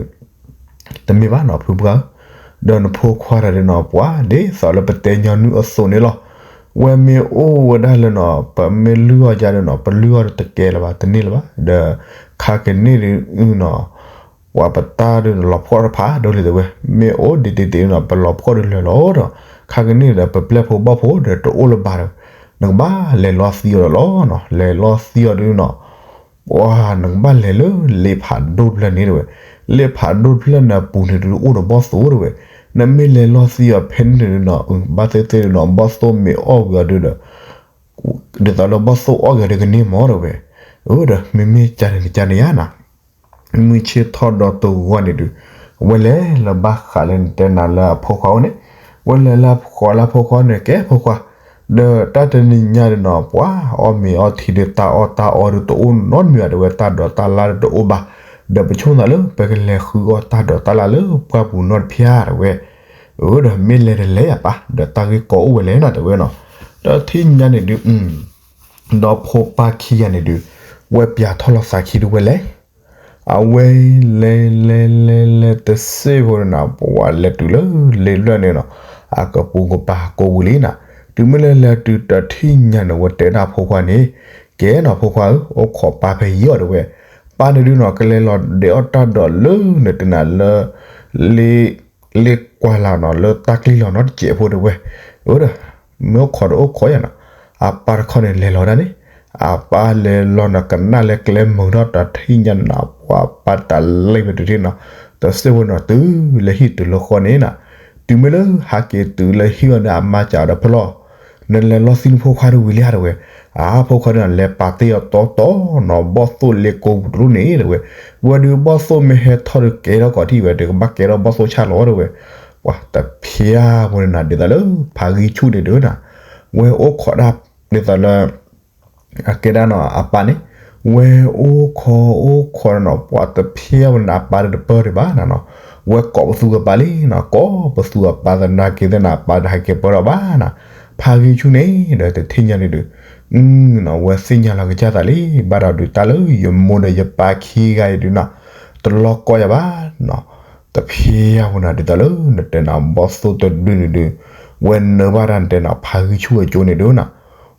တမ့ၢ်ဘၣ်နီၤ ဖုပှၢ်ဧၢ, ဒီးနဖိခွါတဂၤဒုးနီၤ ပှၤဒ်သိးလၢပတဲညီနုၢ်အသိးန့ၣ်လီၤ, ဝဲမ့ၢ်အိၣ်ဝဲဒၣ်လၢနီၤ ပမ့ၢ်လုၢ်အီၣ်ယါဒုးနီၤ ပလုၢ်အီၣ်တကဲလၢၤဘၣ် တန့ၢ်လၢၤဘၣ်, ဒီးခါကန့ၢ်ဒုးနီၤ ပှၤပတၢ်ဒုးလီၤဖှီၣ်တဖၣ်ဒိၣ်လံတဲဝဲ, မ့ၢ်အိၣ်ဒံးတ့ၢ်တ့ၢ်နီၤ ပလီၤဖှီၣ်ဒုးလၢာ်လီၤဒီး ခါကန့ၢ်ဒီးပပျဲၢ်ဖိဘီၣ်ဖိဒီးတအိၣ်လၢၤဘၣ်ဒီး နကဘၣ်လဲၤလီသံအီၤဒီးလီၤနီၤ လဲၤလီသံအီၤဒုးနီၤ ပှၤနကဘၣ်လဲၤလၢလ့ဖးဒိၣ်တဖျၢၣ်န့ၣ်တဲဝဲ, လ့ဖးဒိၣ်တဖျၢၣ်န့ၣ်အပူၤန့ၣ်ဒုးအိၣ်ဒီးဘီၣ်သိၣ်တဲဝဲ, နမ့ၢ်လဲၤလီသံအီၤဖဲန့ၣ်ဒုးနီၤ ဘၣ်သ့ၣ်သ့ၣ်ဒုးနီၤ ဘီၣ်သိၣ်မ့ၢ်အီၣ်ကွံာ်အီၤဒုးဒီး ဒ်သိးလၢဘီၣ်သိၣ်အီၣ်ကွံာ်အီၤဒုးကန့ၢ်မးတဲဝဲ, အၢဒီးမ့မ့ၢ်ကန့ၣ်ကန့ၣ်ဧါနီၤ မုၢ်ဆ့ၣ်ထီၣ်ဒီးတဂီၢ်န့ၣ်ဒုး ဝဲလဲၤလၢဘၣ်ဃးလၢနတဲနၤလၢအဖိခွါအိၣ်န့ၣ်, ဝဲလဲၤလၢဃီၤလၢအဖိခွါန့ၣ် ကဲဖိခွါ, ဒီးတၢ်တနံၤညါဒုးနီၤ ပှၤအီၣ်မ့ၤအီထံဒုး တၢ်အီၣ်တၢ်အီဒုးတအိၣ်နီတမံၤဘၣ်တဲဝဲ တၢ်ဒိးတၢ်လၢ်ဒုးတအိၣ်ဘၣ်, ဒီးပဆိကမိၣ်သးလၢ ပကလဲၤဃုအီၣ်တၢ်ဒိးတၢ်လၢ်လၢပှၢ်ပူၤနီတဖျၢၣ်တဲဝဲ, အၢဒီးမ့ၢ်လဲၤတလဲၤယၤပၢ် ဒီးတၢ်ဂ့ၢ်ကီအိၣ်ဝဲလဲၣ်နီၤတဲဝဲနီၤ, ဒီးတနံၤညါန့ၣ်ဒုး ဒီးဖိပၢ်ခံဂၤန့ၣ်ဒုး ဝဲပၠးထီၣ်လီၤသးခံဒုးဝဲလဲၣ်, အဝဲလဲၤလဲၤလဲၤလဲၤတစ့ၢ်ဖိန့ၣ်နီၤ ပှၤလဲၤတုၤလၢလ့ဖျၢၣ်န့ၣ်နီၤ အကပူၤကပၤကိးဝံၤလံနီၤ, တုၤမ့ၢ်လၢလဲၤတုၤတထံၣ်ညါန့ၣ် ဝဲတဲဒၣ်ဖိခွါန့ၣ်, ကဲနီၤဖိခွါဧၢ အိၣ်ခိးပၢ်ဖဲယံၤအီၤတဲဝဲ, ပၢ်န့ၣ်ဒုးနီၤ ကလဲၤလီၤဒဲးအီၣ်တၢ်ဒိးလၢနတဲနၤလၢ လ့ လ့ကွၢ်လၢ်နီၤ လၢတၢ်ကျံလီၤနီတစဲးဖိတဲဝဲ, အၢဒီး မ့ၢ်အိၣ်ခိးဒီးအိၣ်ခိးယၤနီၤ, အပၢ်တခီန့ၣ်လဲၤလီၤဒၣ်န့ၣ်, အပၢ်လဲၤလီၤနီၤ ကနၣ်လၢကျဲမုာ်ထီၣ်တထံၣ်ညါန့ၣ်နီၤ ပှၤပၢ်တၢ်လံၣ်ဝဲတထံၣ်နီၤ, တစ့ၢ်ဖိနီၤ တုၤလၢဟံၣ်တုၤလၢဃီန့ၣ်နီၤ, တုၤမ့ၢ်လၢဟးက့ၤတုၤလၢဟံၣ်အီၤန့ၣ် အမါစံးဒီးဖျီၣ် နလဲၤလီသံနဖိခွါတဝံၤလံဧါတဲဝဲ, အါ ဖိခွါန့ၣ် လဲၤပာ်တ့ၢ်အီၤတီတီနီၤ ဘီၣ်သိၣ်လ့ကိးပူၤတရူၢ်န့ၣ်တဲဝဲ, ဝဲဒုးဘီၣ်သိၣ်မ့ၢ်ဟဲထီၣ်ဒုးကဲထီၣ်ကီးထံၣ်ဝဲ တကဘၣ်ကဲထီၣ်ဘီၣ်သိၣ်ဆၣ်လီၤတဲဝဲ, ပှၤတဖျါဖိန့ၣ်နီၤ ဒ်သိးလၢဖးဂံၢ်ဆူၣ်န့ၣ်ဒုးနီၤ, ဝဲအိၣ်ခိးဒၣ် ဒ်သိးလၢ အကဲဒၣ်နီၤ အပၢ်န့ၣ် ဝဲအိၣ်ခိးအိၣ်ခိးနီၤ ပှၤတဖျါဖိန့ၣ် အပၢ်ဒီးတပၢၢ်ဒံးဘၣ်နီၤနီၤ, ဝဲကိးပသူအပၢ်လံနီၤ ကိးပသူအပၢ်သနာ်က့သ့ၣ်နီၤ အပၢ်ဒီးဟဲက့ၤပၢၢ်ထီၣ်ဘၣ်နီၤ, ဖးဂံၢ်ဆူၣ်န့ၣ်ဒီးတထံၣ်ညါန့ၣ်ဒုး နီၤ ဝဲသ့ၣ်ညါလီၤကစၢ်သးလံ ဘၣ်ဒီးဒုးတၢ်လၢယမိၢ်ဒီးယပၢ်ခံဂၤအံၤဒုးနီၤ တလီၤကီယၤဘၣ်နီၤ, တဖျါဖိန့ၣ် ဒ်သိးလၢနတဲနီၤ ဘီၣ်သိၣ်တဒုန့ၣ်ဒုး ဝဲနၢဘၣ်တၢ်နတဲနီၤ ဖးဂံၢ်ဆူၣ်အကၠိန့ၣ်ဒုးနီၤ,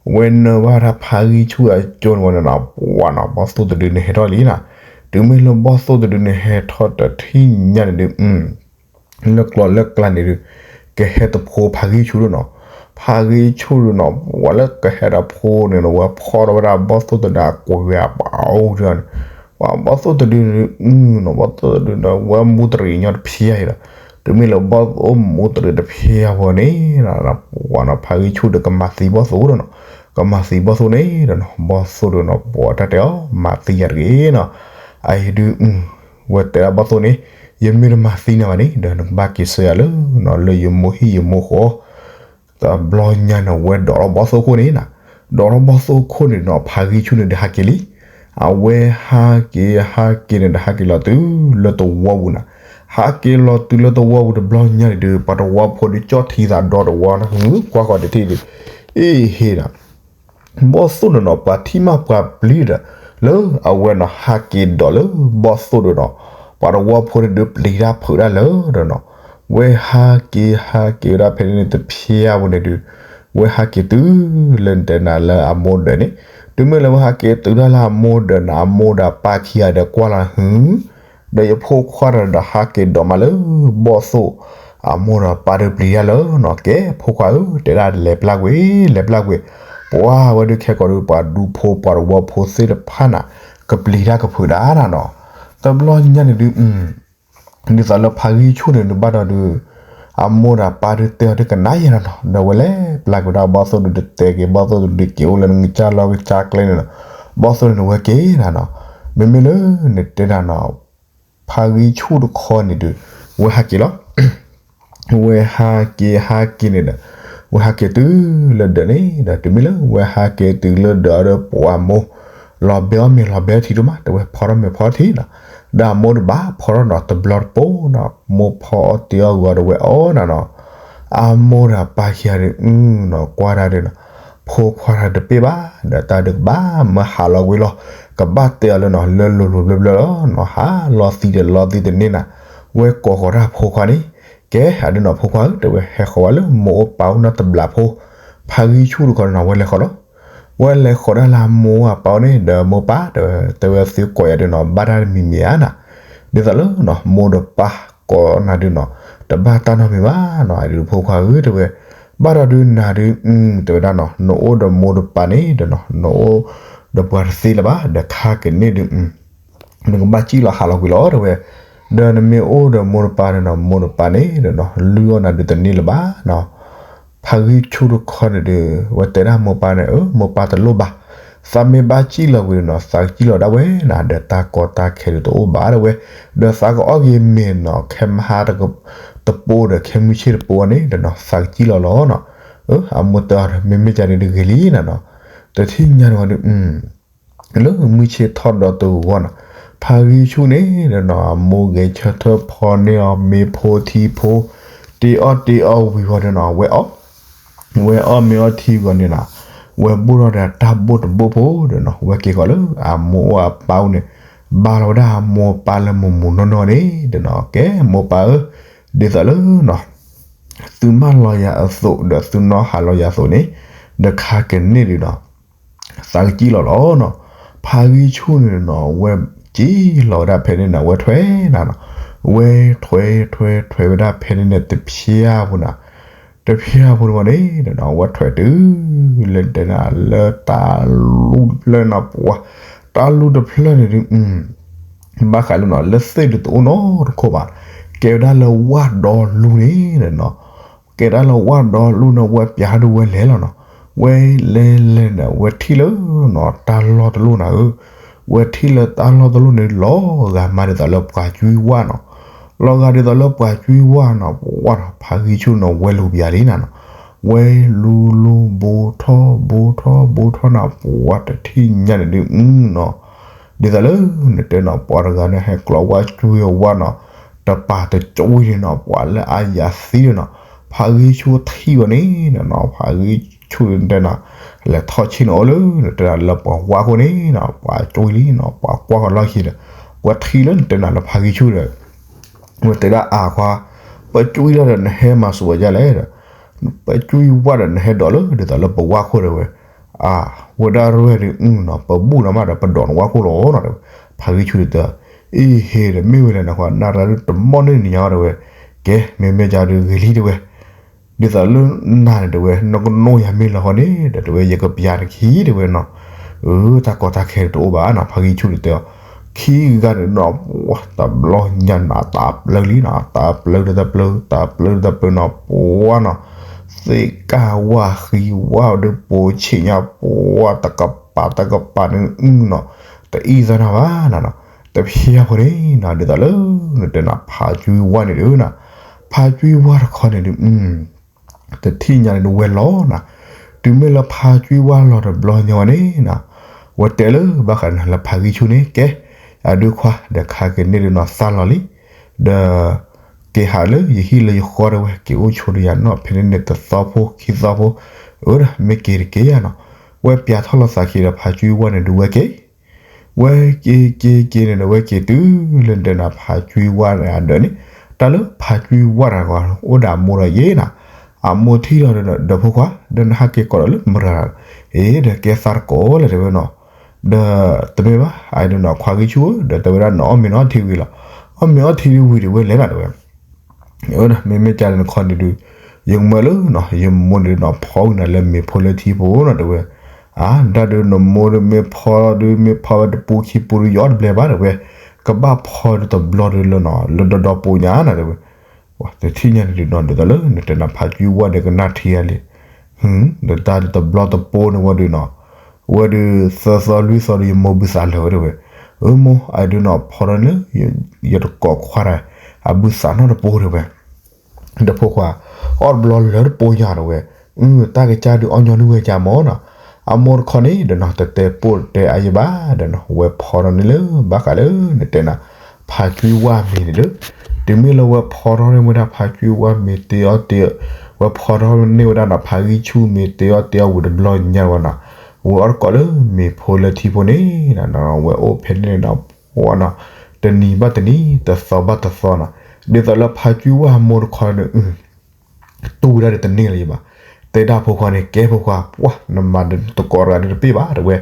ဝဲနၢဘၣ်တၢ်ဖးဂံၢ်ဆူၣ်အကၠိန့ၣ်ဝဲနီၤ ပှၤနီၤ ဘီၣ်သိၣ်တဒုန့ၣ်ဟဲထီၣ်လံနီၤ, တုၤမ့ၢ်လၢဘီၣ်သိၣ်တဒုန့ၣ် ဟဲထီၣ်တထံၣ်ညါန့ၣ်ဒုး လၢကျီလၢကျါန့ၣ်ဒုး ကဟဲတဖိဖးဂံၢ်ဆူၣ်ဒုးနီၤ, ဖးဂံၢ်ဆူၣ်ဒုးနီၤ ပှၤလၢကဟဲတဖိန့ၣ်နီၤ ဝဲဖီၣ်ထီၣ်ဝဲဒၣ်ဘီၣ်သိၣ်တဒုအကွဲးဝဲအပၢ်အိၣ်ဒုးန့ၣ်, ပှၤဘီၣ်သိၣ်တဒုန့ၣ်ဒုး နီၤ ဘီၣ်သိၣ်တဒုန့ၣ် ဝဲမူတရံးညီတဖျါအံၤဒီး, တုၤမ့ၢ်လၢဘီၣ်သိၣ်မူတရံးတဖျါဝဲန့ၣ် ပှၤနီၤ ဖးဂံၢ်ဆူၣ်ဒုးကမၤသံဘီၣ်သိၣ်ဒုးနီၤ, ကမၤသံဘီၣ်သိၣ်န့ၣ်ဒီးနီၤ ဘီၣ်သိၣ်ဒုးနီၤ ပှၤတၢ်တဲအီၤ မၤသံယၤတဂ့ၤနီၤ, အအံၤဒုး ဝဲတဲဒၣ်ဘီၣ်သိၣ်န့ၣ် ယမ့ၢ်တမၤသံနၤဘၣ်န့ၣ်ဒီး နကဘၣ်က့ၤဆှၢယၤလၢနီၤ လၢယမိၢ်ဟံၣ်ယမိၢ်ဃီ, တဘျီညါန့ၣ် ဝဲဒိးထီၣ်ဘီၣ်သိၣ်ခိၣ်န့ၣ်နၤ, ဒိးထီၣ်ဘီၣ်သိၣ်ခိၣ်န့ၣ်နီၤ ဖးဂံၢ်ဆူၣ်န့ၣ်ဒုးဟးက့ၤလံ, အဝဲဟးက့ၤဟးက့ၤန့ၣ်ဒီး ဟးက့ၤလီၤတုၤလၢသဝီပူၤနၤ, ဟးက့ၤလီၤတုၤလၢသဝီပူၤတဘျီညါန့ၣ်ဒုး ပှၤသဝီဖိဒုးကၠီၣ်ထံသးဒီသဝီနီၤ ဟုကွၢ်ဃီၤတထံၣ်ဒုး, အ့ဟ့နီၤ ဘီၣ်သိၣ်န့ၣ်နီၤ ပှၤထံၣ်မးပှၤပျံၤဒီး လၢအဝဲနီၤ ဟးက့ၤဒိးလၢဘီၣ်သိၣ်ဒုးနီၤ, ပှၤသဝီဖိန့ၣ်ဒုးပျံၤတၢ်ဖုးတၢ်လၢဒီးနီၤ, ဝဲဟးက့ၤဟးက့ၤဝဲဒၣ်ဖဲန့ၣ်တဖျါဝဲန့ၣ်ဒုး, ဝဲဟးက့ၤတုၤလၢနတဲနၤလၢအမိၢ်ဒၢးန့ၣ်, တုၤမ့ၢ်လၢဝဲဟးက့ၤတုၤဒၣ်လၢအမိၢ်ဒၢးန့ၣ် အမိၢ်ဒီးအပၢ်ခံဂၤဒီးကွၢ်လီၤ ဟု ဒီးယဖိခွါတဂၤဒီးဟးက့ၤဒိးမးလၢဘီၣ်သိၣ် အမိၢ်ဒီးပၢ်ဒုးပျံၤတၢ်လၢနီၤ, ကဲဖိခွါဧၢ တဲဒၣ်လဲၤပျၢ်ကွံာ် လဲၤပျၢ်ကွံာ်, ပှၤဝဲဒုးခဲကိာ်ဒုး ပှၤဒူဖိပှၤသဝီဖိသ့ၣ်တဖၣ်နၤ ကပျံၤတၢ်ကဖုးတၢ်နၤနီၤ, တဘျီညါန့ၣ်ဒုး ဒ်သိးလၢဖးဂံၢ်ဆူၣ်န့ၣ်ဒုးဘၣ်ဒီးဒုး အမိၢ်ဒီးပၢ်ဒုးတဲအီၤဒုးကနၣ်ယဲနီၤနီၤ, ဒီးဝဲလဲၤပျၢ်ကွံာ်ဒၣ်ဘီၣ်သိၣ်ဒုး တတဲက့ၤဘီၣ်သိၣ်ဒုး က့ၤအိၣ်လၢနကစၢ်လီၢ်ကစၢ်ကျဲန့ၣ်နီၤ, ဘီၣ်သိၣ်န့ၣ်ဝဲက့ၤနၤနီၤ, မ့မ့ၢ်လၢနတဲနၤနီၤ ဖးဂံၢ်ဆူၣ်တခီန့ၣ်ဒုး ဝဲဟးက့ၤလီၤ ဝဲဟးက့ၤဟးက့ၤန့ၣ်ဒီး ဝဲဟးက့ၤတုၤလၢဒၢးန့ၣ်ဒီး တုၤမ့ၢ်လၢဝဲဟးက့ၤတုၤလၢဒၢးဒီး ပှၤမိၢ် လီၤဘဲအီၣ်မ့ၤလီၤဘဲအီထံဒိၣ်မး တဝဲဖီထီၣ်မ့ၤဖီထံနီၤ, ဒီးအမိၢ်တဘၣ်ဖီထီၣ်နီၤ တဘျီတပိၤနီၤ မိၢ်ဖီအီၣ်တ့ၤအီၣ်ဂီၤဒီးဝဲအီၣ်နၤနီၤ, အမိၢ်ဒီးပၢ်ခံဂၤဒုး နီၤ ကွၢ်ဒၣ်ဒုးနီၤ ဖိခွါတၢ်တပ့ၢ်ဘၣ် ဒီးတၢ်ဒုးကဘၣ်မၢဟးလီၤကွံာ်လီၤ, ကဘၣ်တဲအီၤလၢနီၤ လၢလိၤလိၤဘျၢဘျၢလီၤနီၤ ဟးလီၤသံဒီးလီၤသံတန့ၢ်နၤ, ဝဲကိးဃီၤတၢ်ဖိခွါန့ၣ်, ကဲ အဒုးနီၤ ဖိခွါဧၢ တဲဝဲ ဟဲဃီၤဝဲလၢမိၢ်အိၣ်ပၢ်အိၣ်နီတဘျီဖိ, ဖးဂံၢ်ဆူၣ်တခီနီၤ ဝဲလဲၤဃီၤလီၤ, ဝဲလဲၤဃီၤဒၣ်လၢအမိၢ်အပၢ်အိၣ်န့ၣ် ဒီးမိၢ်ပၢ်တဲဝဲ တဲဝဲသုကိးယၤဒုးနီၤ ဘၣ်တၢ်တမံၤမံၤဧါနၤ, ဒ်သိးလၢနီၤ မိၢ်ဒီးပၢ်ကိးနၤဒုးနီၤ တဘၣ်တၢ်နီတမံၤဘၣ်နီၤ အဒုးဖိခွါဧၢ တဲဝဲ, ဘၣ်ဒီးဒုးနၤဒုး တဲဝဲဒၣ်နီၤ နအိၣ်ဒီးမိၢ်ဒီးပၢ်န့ၣ်ဒီးနီၤ နအိၣ်ဒီးပှၤတသ့လၢၤဘၣ် ဒီးခါကန့ၢ်ဒုး နကဘၣ်စံၣ်လီၤဟးလီၤကွံာ်လီၤ တဲဝဲ, ဒီးနမ့ၢ်အိၣ်ဒီးမိၢ်ဒီးပၢ်န့ၣ်နီၤ မိၢ်ဒီးပၢ်န့ၣ်ဒီးနီၤ လုၢ်အီၣ်နၤဒုးတန့ၢ်လၢၤဘၣ်နီၤ, ဖးဂံၢ်ဆူၣ်တခီန့ၣ်ဒုး ဝဲတဲဒၣ်မိၢ်ပၢ်န့ၣ် အၢ မိၢ်ပၢ်တလိၣ်ဘၣ်, သးမ့ၢ်ဘၣ်စံၣ်လီၤကွံာ်နီၤ သးကစံၣ်လီၤဒၣ်ဝဲနၤ ဒီးတၢ်ကီတၢ်ခဲဒုးတအိၣ်ဘၣ်တဲဝဲ, ဒီးသးကအီၣ်က့ၤမ့ၤနီၤ ခဲမဟါတပိၤဒီးခဲမုၢ်ဆ့ၣ်တပိၤန့ၣ်ဒီးနီၤ သးကစံၣ်လီၤလီၤနီၤ, အၢ အမိၢ်တဲအီၤ မ့မ့ၢ်ကန့ၣ်ဒုးဂ့ၤလံနၤနီၤ, တထံၣ်ညါန့ၣ်ဝံၤဒုး လၢမုၢ်ဆ့ၣ်ထီၣ်ဒီးတဂီၤနီၤ, ဖးဂံၢ်ဆူၣ်န့ၣ်ဒီးနီၤ အမိၢ်ဂဲၤဆၢထၢၣ်ဖီန့ၢ်အီၤ မ့ၤဖိထံဖိ, တ့အီၣ်တ့အီဝံၤဝံၤဒီးနီၤ ဝဲအီၣ်, ဝဲအီၣ်မ့ၤအီထံဂီၤန့ၣ်နီၤ, ဝဲဘိၣ်ထီၣ်ဒီးတၢ်ဘိၣ်တဘိၣ်ဖိဒီးနီၤ ဝဲက့ၤဃီၤလၢအမိၢ်အိၣ်အပၢ်အိၣ်န့ၣ်, ဘါလီၤဝဲဒၣ်အမိၢ်ပၢ်လၢမုၢ်မုၢ်နီၢ်နီၢ်န့ၣ်ဒီးနီၤ ကဲမိၢ်ပၢ်ဧၢ, ဒ်သိးလၢနီၤ သုမၢလီၤယၤအသိး ဒီးသုနီၣ်ဟးလီၤယၤအသိးန့ၣ်, ဒီးခါကန့ၢ်ဒုးနီၤ သးကစံၣ်လီၤလီၤနီၤ, ဖးဂံၢ်ဆူၣ်န့ၣ်နီၤ ဝဲစံၣ်လီၤဝဲဒၣ်ဖဲန့ၣ်နၤ ဝဲထွဲနၤနီၤ, ဝဲထွဲထွဲထွဲဝဲဒၣ်ဖဲန့ၣ်န့ၣ် တဖျါပူၤနၤ, တဖျါပူၤန့ၣ်ဒီးနီၤ ဝဲထွဲတုၤလၢတဲနၤလၢတၢ်လူၢ်တဖျၢၣ်နီၤ ပှၤ, တၢ်လူၢ်တဖျၢၣ်န့ၣ်ဒုး ဘၣ်ဃးလၢနီၤ လၢသ့ၣ်ဒုးတအိၣ်နီတခိၣ်ဘၣ်, ကဲဝဲဒၣ်လၢဝၣ်ဒီလူန့ၣ်နီၤ, ကဲဒၣ်လၢဝၣ်ဒီလူန့ၣ် ဝဲပျးထီၣ်ဒုးဝဲလဲၤလီၤနီၤ, ဝဲလဲၤလဲၤန့ၣ် ဝဲထံၣ်လၢနီၤ တၢ်လီၢ်တလိၣ်နၤဧၢ, ဝဲထံၣ်လၢတၢ်လီၢ်တလိၣ်န့ၣ် လီၤဂာ်မးဒ်သိးလၢပှၤကွံဝၣ်နီၤ, လီၤဂာ်ဒ်သိးလၢပှၤကွံဝၣ်နီၤ ပှၤနီၤ ဖးဂံၢ်ဆူၣ်နီၤ ဝဲလူၤပျးလံနၤနီၤ, ဝဲလူၤလူၤ ဘူးထီၣ်ဘူးထီၣ်ဘူးထီၣ်နၤ ပှၤတထံၣ်ညါန့ၣ်ဒုးနီၤ ဒ်သိးလၢနတဲနီၤ ပှၤတဂၤန့ၣ် ဟဲကျီဝၣ်ကွံဝၣ်နီၤ, တပာ်တကွံန့ၣ်နီၤ ပှၤလၢအယၤသံန့ၣ်နီၤ, ဖးဂံၢ်ဆူၣ်ထံၣ်ဝဲန့ၣ်နီၤ ဖးဂံၢ်ဆူၣ်တဲနီၤ လဲၤထီၣ်ဆ့ၣ်နီၤအိၣ်လၢနတဲနီၤ လၢပှၤဝၣ်ခိၣ်န့ၣ်နီၤ ပှၤကွံလံနီၤ ပှၤကွၢ်ဃီၤလီၢ်ခံဒီး ပှၤထံၣ်လၢနတဲနီၤလၢဖးဂံၢ်ဆူၣ်ဒီး ဝဲတဲဒၣ်အါခွါ, ပကွံလီၤဒီးနဟဲမၤစၢၤဝဲဒ်လဲၣ်ဒီး ပကွံဝၣ်ဒီးနဟဲဒိးလၢ ဒ်သိးလၢပဝၣ်ခိၣ်ဒီးဝဲ, အဝဲဒၣ်ရဲၣ်ဒုးနီၤ ပဘူၣ်နီၤမးဒီး ပဒိးနဝၣ်ခိၣ်လီၤနီၤဒီး ဖးဂံၢ်ဆူၣ်ဒီးတဲ, အ့ဟ့ဒီး မ့ၢ်ဝဲလဲၣ်နခွါ နၢ်ရၢ်ဒုးတမီၢ်န့ၢ်နံၤညါအီၤတဲဝဲ, ကဲ မ့မ့ၢ်ကဒီးဂ့ၤလံတဲဝဲ, ဒ်သိးလၢနၤန့ၣ်တဲဝဲ နကနိးယၤမ့ၢ်လီၤဃီန့ၣ် ဒီးတဲဝဲ ယကပျၢ်နခံတဲဝဲနီၤ, အၢ တၢ်ကီတၢ်ခဲတအိၣ်ဘၣ်နီၤ ဖးဂံၢ်ဆူၣ်ဒီးတဲအီၤ, ခံဂၤန့ၣ်နီၤ တဘျီညါနၤ တၢ်ပျၢၤလံနီၤ တၢ်ပျၢၤဒီးတၢ်ပျၢၤ တၢ်ပျၢၤဒီးတၢ်ပျၢၤနီၤ ပှၤနီၤ သ့ၣ်ကၢ်ဝါဃံဝါဒီးပိာ်ဆံးညါ ပှၤတကပၤတကပၤန့ၣ်နီၤ တအံၣ်သးနၤဘၣ်နီၤနီၤ, တဖျါဖိန့ၣ်နီၤ ဒ်သိးလၢ နတဲနၤ ဖးကွံဝါန့ၣ်ဒုးနီၤ, ဖးကွံဝါတခီန့ၣ်ဒုး တထံၣ်ညါန့ၣ်ဒုးဝဲလီၤနီၤ, တုၤမ့ၢ်လၢဖးကွံဝါလီၤတဘျီညါဝဲန့ၣ်နီၤ, ဝဲတဲလၢဘၣ်ဃးန့ၣ်လၢဖးဂံၢ်ဆူၣ်န့ၣ် ကဲ အဒုးခွါ ဒီးခါက့ၤန့ၣ်ဒုးနီၤ သးလီၤလံ, ဒီး က့ၤဟးလၢယဟံၣ်လၢယဃီတဲဝဲ က့ၤအိၣ်ဆိးဒီးယၤနီၤ ဖဲန့ၣ်န့ၣ်တသီဖိခံသီဖိ, အၢ မ့ၢ်က့ၤတက့ၢ်ယၤနီၤ, ဝဲပျၢ်ထီၣ်လိာ်သးခံဒီးဖးကွံဝါန့ၣ်ဒုးဝဲက့ၤ ဝဲက့ၤက့ၤက့ၤန့ၣ်ဒီး ဝဲက့ၤတုၤလၢနတဲနၤ ဖးကွံဝါန့ၣ်အဒၢးန့ၣ်, တၢ်လၢဖးကွံဝါတဂၤ အိၣ်ဒီးအမိၢ်ဒီးယဲနီၤ, အမိၢ်ထံၣ်လီၤဒီး ဒီးဖိခွါ ဒီးနဟးက့ၤကိးဒီးလၢမရၤ, အ့ ဒီးကဲသးတကိးလၢၤတဲဝဲနီၤ, ဒီးတမ့ၢ်ဘၣ် အဒုးနီၤ ခွါဂံၢ်ဆူၣ်ဧၢ ဒီးတဲဝဲဒၣ် နအီၣ်မ့ၤနအီထံဝံၤလီၤ, အီၣ်မ့ၤအီထံဒုးဝံၤဒံးဝဲလဲၣ်နီၤတဲဝဲ မ့မ့ၢ်ကန့ၣ်တခီန့ၣ်ဒုး, ယကမၢလၢ ယမိၢ်န့ၣ်နီၤ ဖီဝံၤနၤလၢမ့ၤဖိလၢထံဖိနီၤတဲဝဲ, အၢ ဒၣ်ဒုးနမိၢ်ဒုးမ့ၢ်ဖီဒုး မ့ၢ်ဖီဝဲတပူခံပူဒုး ယအီၣ်တဘျဲဘၣ်တဲဝဲ, ကဘၣ်ဖီဒုးတဘျီဒုးလၢနီၤ လၢဒီဒီပိညါနီၤတဲဝဲ, တထံၣ်ညါန့ၣ်ဒုးနီၤ ဒ်သိးလၢနတဲနၤဖးကွံဝါဒီးကနၣ်ထံဂၤလံ ဒီးတၢ်ဒုးတဘျီတပိန့ၣ်ဝဲဒုးနီၤ, ဝဲဒုးသၢသီလွံၢ်သီဒုး ယမိၢ်ဘုသးလၢာ်ဝဲတဲဝဲ, အၢမိၢ် အဒုးနီၤ ဖီထီၣ်န့ၣ် ယတကိးခွါတၢ် အဘုသးနီတပိတဲဝဲ, ဒီးဖိခွါ အီၣ်တဘျီလၢတပိညါတဲဝဲ, အု တၢ်ကစၢ်ဒုးအီၣ်ညီနုၢ်ဝဲကမၢနီၤ, အမိၢ်တခီန့ၣ်ဒီးနီၤ တတဲပိၢ်တတဲအါယံဘၣ်ဒီးနီၤ ဝဲဖီထီၣ်န့ၢ်လၢဘၣ်ဃးလၢနတဲနၤ ဖးကွံဝါမ့ၤန့ၣ်ဒီး, တုၤမ့ၢ်လၢဝဲဖီထီၣ်န့ၢ်ဝဲဒၣ်ဖးကွံဝါမ့ၤတ့အီၣ်တ့, ဝဲဖီထီၣ်န့ၢ်ဝဲဒၣ်နီၤ ဖးဂံၢ်ဆူၣ်မ့ၤတ့အီၣ်တ့အီၣ်ဝံၤတဘျီညါဝဲနီၤ, ဝဲအီၣ်တကိးလၢမ့ၤဖိလၢထံဖိန့ၣ်နီၤ ဝဲအိၣ်ဖဲန့ၣ်နီၤ ပှၤနီၤ, တနံၤဘၣ်တနံၤ တသီဘၣ်တသီနီၤ, ဒ်သိးလၢဖးကွံဝါမိၢ်တခီန့ၣ် တူၢ်ဝဲဒၣ်ဒီးတန့ၢ်လၢၤဘၣ်, တဲဒၣ်ဖိခွါန့ၣ် ကဲဖိခွါ ပှၤ နမၤဒီးတကိးတဂၤဒုးတပ့ၢ်ဘၣ်တဲဝဲ,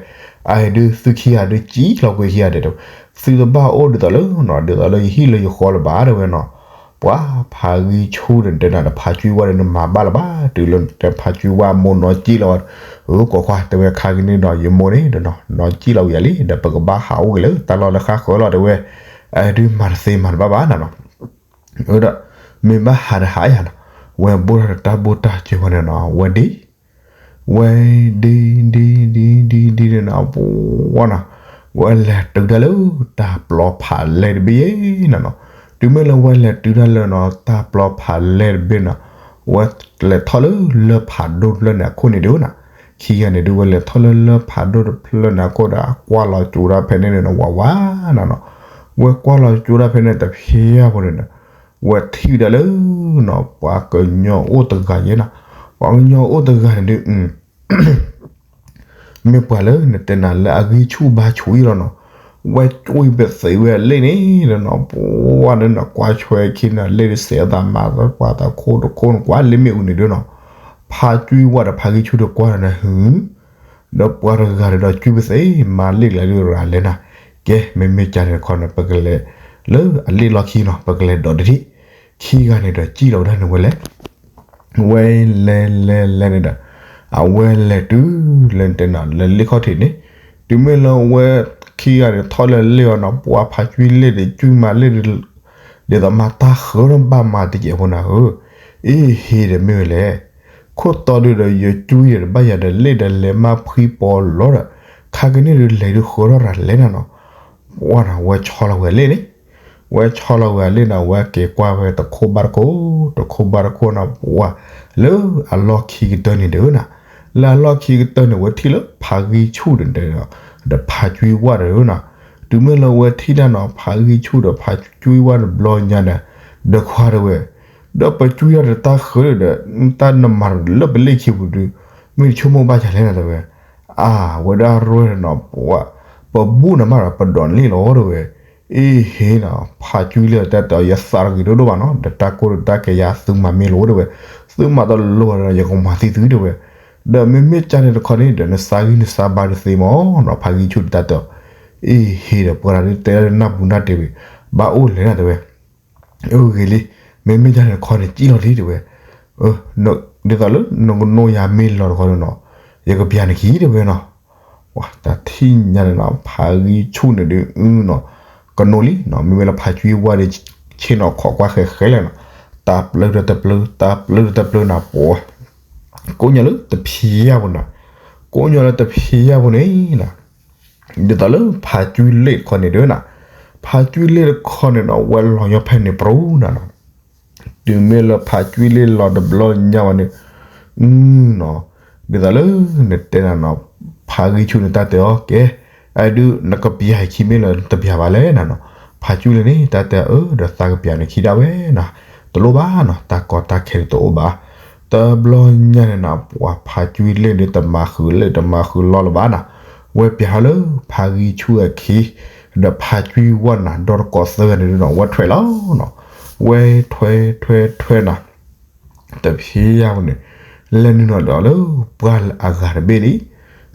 အအံၤဒုးသုခံဂၤဒုးကံလီၤကွံာ်ခံဂၤဒဲးတဲဝဲ, သုတဘၣ်အိၣ်ဒ်သိးလၢနီၤ ဒ်သိးလၢယဟံၣ်လၢယဃီလၢၤဘၣ်တဲဝဲနီၤ, ပှၤဖးဂံၢ်ဆူၣ်ဒီးတဲနၤဒီးဖးကွံဝါဒီးနမၤဘၣ်လၢၤဘၣ် တုၤလၢတဲဖးကွံဝါမိၢ်နီၢ်ကံၣ်လီၤဝဲ, အၢ ကိးခွါတဲဝဲ ခါက့ၤန့ၣ်ဒီး ယမိၢ်န့ၣ်ဒီးနီၤ နီၢ်ကံၣ်လီၤဝံၤယၤလံ ဒီးပကဘၣ်ဟးအိၣ်က့ၤလၢတၢ်လီၢ်လၢဃၣ်ဃၢၤလီၤတဲဝဲ, အဒုးမၤတသ့မၤတဘၣ်ဘၣ်နီၤနီၤ ဒီး မ့ၢ်ဘၣ်ဟးတဟးယၤနီၤ, ဝဲဘိၣ်ထီၣ်ဒီးတၢ်ဘိၣ်တၢ်စၢၤဝဲန့ၣ်နီၤ ဝဲဒ် ဝဲဒ် ဒ် ဒ် ဒ် ဒ်န့ၣ်နီၤ ပှၤနီၤ, ဝဲလဲၤတုၤတၢ်လၢ တၢ်ပျီဖးလဲၢ်တဘ့ၣ်နီၤနီၤ, တုၤမ့ၢ်လၢဝဲလဲၤတုၤတၢ်လၢနီၤ တၢ်ပျီဖးလဲၢ်တဘ့ၣ်နီၤ, ဝဲလဲၤထီၣ်လၢလၢၢ်ဖးဒိၣ်တဖျၢၣ်န့ၣ်အခိၣ်န့ၣ်ဒုးနီၤ, ခံဂၤန့ၣ်ဒုး ဝဲလဲၤထီၣ်လၢလၢၢ်ဖးဒိၣ်တဖျၢၣ်န့ၣ်အခိၣ်ဒီး ကွၢ်လီၤကၠိဒၣ်ဖဲန့ၣ်န့ၣ်နီၤ ဝးဝးနီၤနီၤ, ဝဲကွၢ်လီၤကၠိဒၣ်ဖဲန့ၣ်တဖျၢၣ်ဖိန့ၣ်နီၤ ဝဲထံၣ်ဝဲဒၣ်လၢနီၤ ပှၤကညီအိၣ်တဂၤယဲနီၤ, ပှၤကညီအိၣ်တဂၤန့ၣ်ဒုး မ့ၢ်ပှၤလၢနတဲနၤလၢအဂံၢ်ဆူၣ်ဘါဆူၣ်အံၤလီၤနီၤ, ဝဲကွံာ်ပသ့ဝဲအလ့ၣ်န့ၣ်ဒီးနီၤ ပှၤန့ၣ်နီၤ ကွၢ်ဆွဲခံန့ၣ် လ့ၣ်တစဲးအသးမၤသပှၢ်တခိၣ်တခိၣ်န့ၣ် ကွၢ်လ့ၣ်မ့ၣ်အူန့ၣ်ဒုးနီၤ, ဖးကွံဝါဒီးဖးဂံၢ်ဆူၣ်ဒီးကွၢ်န့ၣ် ဟု ဒီးပှၤတဂၤဒီး ကွံာ်ပသ့ မၤလ့ၣ်ကလဲၤဒုးရၤလဲၣ်နၤ, ကဲ မ့မ့ၢ်ကန့ၣ်တခီန့ၣ် ပကလဲၤ လၢအလ့ၣ်လီၢ်ခံနီၤ ပကလဲၤဒိးတထံၣ်, ခံဂၤန့ၣ်ဒီး ကွံာ်လီၤဝဲဒၣ်န့ၣ်ဝဲလဲၣ် ဝဲလဲၤလဲၤလဲၤန့ၣ်ဒီး အဝဲလဲၤတုၤလၢတဲနၤလၢလ့ၣ်ခီၣ်ထံးန့ၣ်, တုၤမ့ၢ်လၢဝဲခံဂၤန့ၣ် ထီၣ်လၢလ့ၣ်အီၤနီၤ ပှၤဖးကွံလ့ၣ်ဒီး ကွံမၤလ့ၣ်ဒီး ဒ်သိးမၤတၢ်ဃၢၤထီၣ်ဘၣ်မၤတကဲးဖိနၤဧၢ, အ့ဟ့ဒီးမ့ၢ်ဝဲလဲၣ်, ခိၣ်တီဒုးဒီး ယကွံဒီးတဘၣ်ယၤဒီး လ့ၣ်ဒီးလဲၤမၤဖှံပီၤလီၤဒီး ခါကန့ၣ်ဒုးလဲၤဒုးဃၢၤထီၣ်ရၤလဲၣ်နၤနီၤ, ပှၤနီၤ ဝဲဆီလီၤဝဲအလ့ၣ်န့ၣ် ဝဲဆီလီၤဝဲအလ့ၣ်န့ၣ် ဝဲက့ၤကွၢ်ဝဲတခိၣ်ဘၣ်တခိၣ် တခိၣ်ဘၣ်တခိၣ်နီၤ ပှၤ လၢအလီၢ်ခံကတၢၢ်န့ၣ်ဒုးနၤ, လၢအလီၢ်ခံကတၢၢ်န့ၣ် ဝဲထံၣ်လၢဖးဂံၢ်ဆူၣ်ဒီး ဒီးဖးကွံဝါဒီးနၤ, တုၤမ့ၢ်လၢဝဲထံၣ်တၢ်နီၤ ဖးဂံၢ်ဆူၣ်ဒီးဖးကွံဝါတဘျီညါဒီး ဒီးခွါတဲဝဲ ဒီးပကွံတၢ်ဒီးတၢ်ဃၢၤဒီး တၢ်နမၤလၢပလ့ၣ်ခံပူၤဒုး မ့ၢ်တဆိကမိၣ်ဘၣ်ယၤလဲၣ်နၤတဲဝဲ, အါ ဝဲဒၣ်ရဲၣ်ဒီးနီၤ ပှၤ ပဘူၣ်နၤမးဒီး ပဒိးန့ၢ်လီၤတဲဝဲ, အ့ဟ့နီၤ ဖးကွံလၢတၢ်တဲအီၤ ယသးတဂ့ၤဒိၣ်ဒိၣ်ဘၣ်နီၤ ဒီးတၢ်ကိၢ်ဒီးတၢ်ကယၤသုမၤမ့ၢ်လိာ်တဲဝဲ, သုမၤတလိၤဒီး ယကမၤသံသုတဲဝဲ, ဒီးမ့မ့ၢ်ကန့ၣ်တခီန့ၣ်ဒီး နသးဂံၢ်နသးဘါဒုးသ့မးနီၤ ဖးဂံၢ်ဆူၣ်ဒီးတၢ်တဲအီၤ အ့ၣ်ဟ့ဒီးပှၤတၢ်ဒုးတဲလၢနၢ်ပူၤနၢ်တ့ၢ်ဝံၤ ဘၣ်အိၣ်လဲၣ်နၤတဲဝဲ, အဂ့ၤလံ, မ့မ့ၢ်ယၤန့ၣ်ခီန့ၣ် ကံၣ်လီၤလံတဲဝဲ, ဒ်သိးလၢနကနိယၤမ့ၢ်လီၤတခီန့ၣ်နီၤ, ယကပျၢ်နခံတဲဝဲနီၤ, တၢ်ထံၣ်ညါန့ၣ်နီၤ ဖးဂံၢ်ဆူၣ်န့ၣ်ဒုးနီၤ, ကနိလံနီၤ မ့မ့ၢ်လၢဖးကွံဝါဒီး ဆ့ၣ်နီၤခိးကွၢ်ဃဲဃဲလဲၣ်နီၤ, တၢ်ပျၢၤဒီးတပျၢၤ တၢ်ပျၢၤဒီးတပျၢၤနီၤ ပှၤ ကိးညီလၢတဖံးယၢ်ပူၤနီၤ, ကိးညီလၢတဖံးယၢ်ပူၤန့ၣ်နီၤ, ဒ်သိးလၢဖးကွံလ့ၣ်တခီန့ၣ်ဒုးနီၤ, ဖးကွံလ့ၣ်တခီန့ၣ်နီၤ ဝဲလီၤညီဖဲန့ၣ်ပြူၤနၤနီၤ, တုၤမ့ၢ်လၢဖးကွံလ့ၣ်လီၤတဘျီညါဝဲန့ၣ်, နီၤ, ဒ်သိးလၢနတဲနၤနီၤ, ဖးဂံၢ်ဆူၣ်န့ၣ်တၢ်တဲအီၤကဲ, အဒုးနကပျၢ်ယခံမ့ၢ်လၢနတပျၢ်ဘၣ်လဲၣ်နၤနီၤ, ဖးကွံလ့ၣ်န့ၣ် တၢ်တဲအၢ ဒီးသးကပျၢ်နခံဒၣ်ဝဲနီၤ, တလိၣ်ဘၣ်နီၤ တၢ်ကီတၢ်ခဲဒုးတအိၣ်ဘၣ်, တဘျီညါန့ၣ်နီၤ ပှၤဖးကွံလ့ၣ်ဒုးတမၤဃုာ်လၢတမၤဃုာ်လီၤလၢၤဘၣ်နီၤ, ဝဲပျၢ်ဟီလၢဖးဂံၢ်ဆူၣ်အခံ, ဒီးဖးကွံဝါနၤ ဒီတကိးသၢဂၤန့ၣ်ဒုးနီၤ ဝဲထွဲလီၤနီၤ, ဝဲထွဲထွဲထွဲနၤ တဖံးယၢ်ပူၤန့ၣ်, လဲၤနုာ်လီၤဒီးလၢပှၢ်လၢအဂၤတဘ့ၣ်လံ,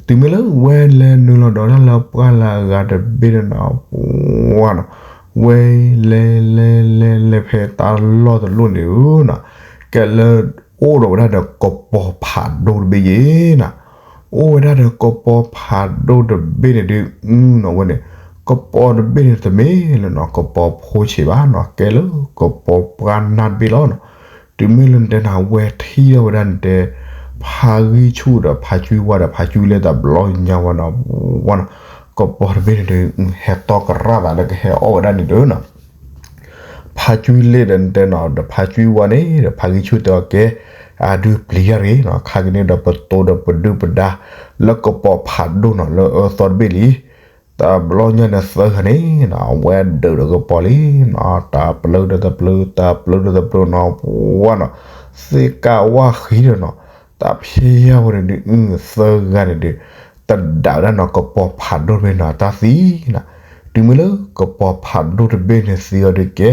တုၤမ့ၢ်လၢဝဲလဲၤနုာ်လီၤဒီးတၢ်လၢပှၢ်လၢအဂၤတဘ့ၣ်န့ၣ်နီၤ, ပှၤနီၤ, ဝဲလဲၤလဲၤလဲၤလဲၤလဲၤဖဲတၢ်လီၢ်တလီၢ်န့ၣ်ဧၢနီၤ, ကဲလၢ အိၣ်ဒီးဝဲဒၣ်ဒီးကပီၤဖးဒိၣ်တဘ့ၣ်ယဲနီၤ, အိၣ်ဝဲဒၣ်ဒီးကပီၤဖးဒိၣ်တဘ့ၣ်န့ၣ်ဒုးနီၤ ဝဲန့ၣ်, ကပီၤတဘ့ၣ်န့ၣ်တမ့ၢ်လၢနီၤ ကပီၤဖိဆံးဘၣ်နီၤ ကဲလၢကပီၤပှၢ်နၢ်တဘ့ၣ်လီၤနီၤ, တုၤမ့ၢ်လၢနတဲနၤဝဲထံၣ်ထီၣ်ဝဲဒၣ်နတဲ, ဖးဂံၢ်ဆူၣ်ဒီးဖးကွံဝါဒီးဖးကွံလ့ၣ်တဘျီညါဝဲနီၤ, ဝဲနီၤ, ကပီၤတဘ့ၣ်န့ၣ်ဒုး ဟဲတီကရၣ်သးလၢကဟဲအီၣ်ဝဲဒၣ်န့ၣ်ဒုးနီၤ ဖးကွံလ့ၣ်ဒီးနတဲနီၤ ဒီးဖးကွံဝါန့ၣ် ဒီးဖးဂံၢ်ဆူၣ်တဲအီၤကဲ, အဒုးပျံၤတၢ်တဂ့ၤနီၤ ခါကန့ၣ်ဒီးပတိၤဒီးပဒုၣ်ပဒါ လၢကပီၤဖးဒိၣ်နီၤ လၢအၢသီတဘ့ၣ်လံ, တဘျီညါန့ၣ်သၢဂၤန့ၣ်နီၤ အဝဲဒုးဒီးကပီၤလံနီၤ တၢ်ပျၢၤဒီးတပျၢၤ တၢ်ပျၢၤဒီးတပျၢၤနီၤ ပှၤနီၤ, သ့ၣ်ကးဝါဃံဒီးနီၤ, တၢ်ဖံးယၢ်ဝဲန့ၣ်ဒုး သၢဂၤန့ၣ်ဒုး တဒၣ်ဝဲဒၣ်နီၤ ကပီၤဖးဒိၣ်တဘ့ၣ်နီၤ တၢ်သံနီၤ, တုၤမ့ၢ်လၢကပီၤဖးဒိၣ်တဘ့ၣ်န့ၣ်သံအီၤဒုးကဲ,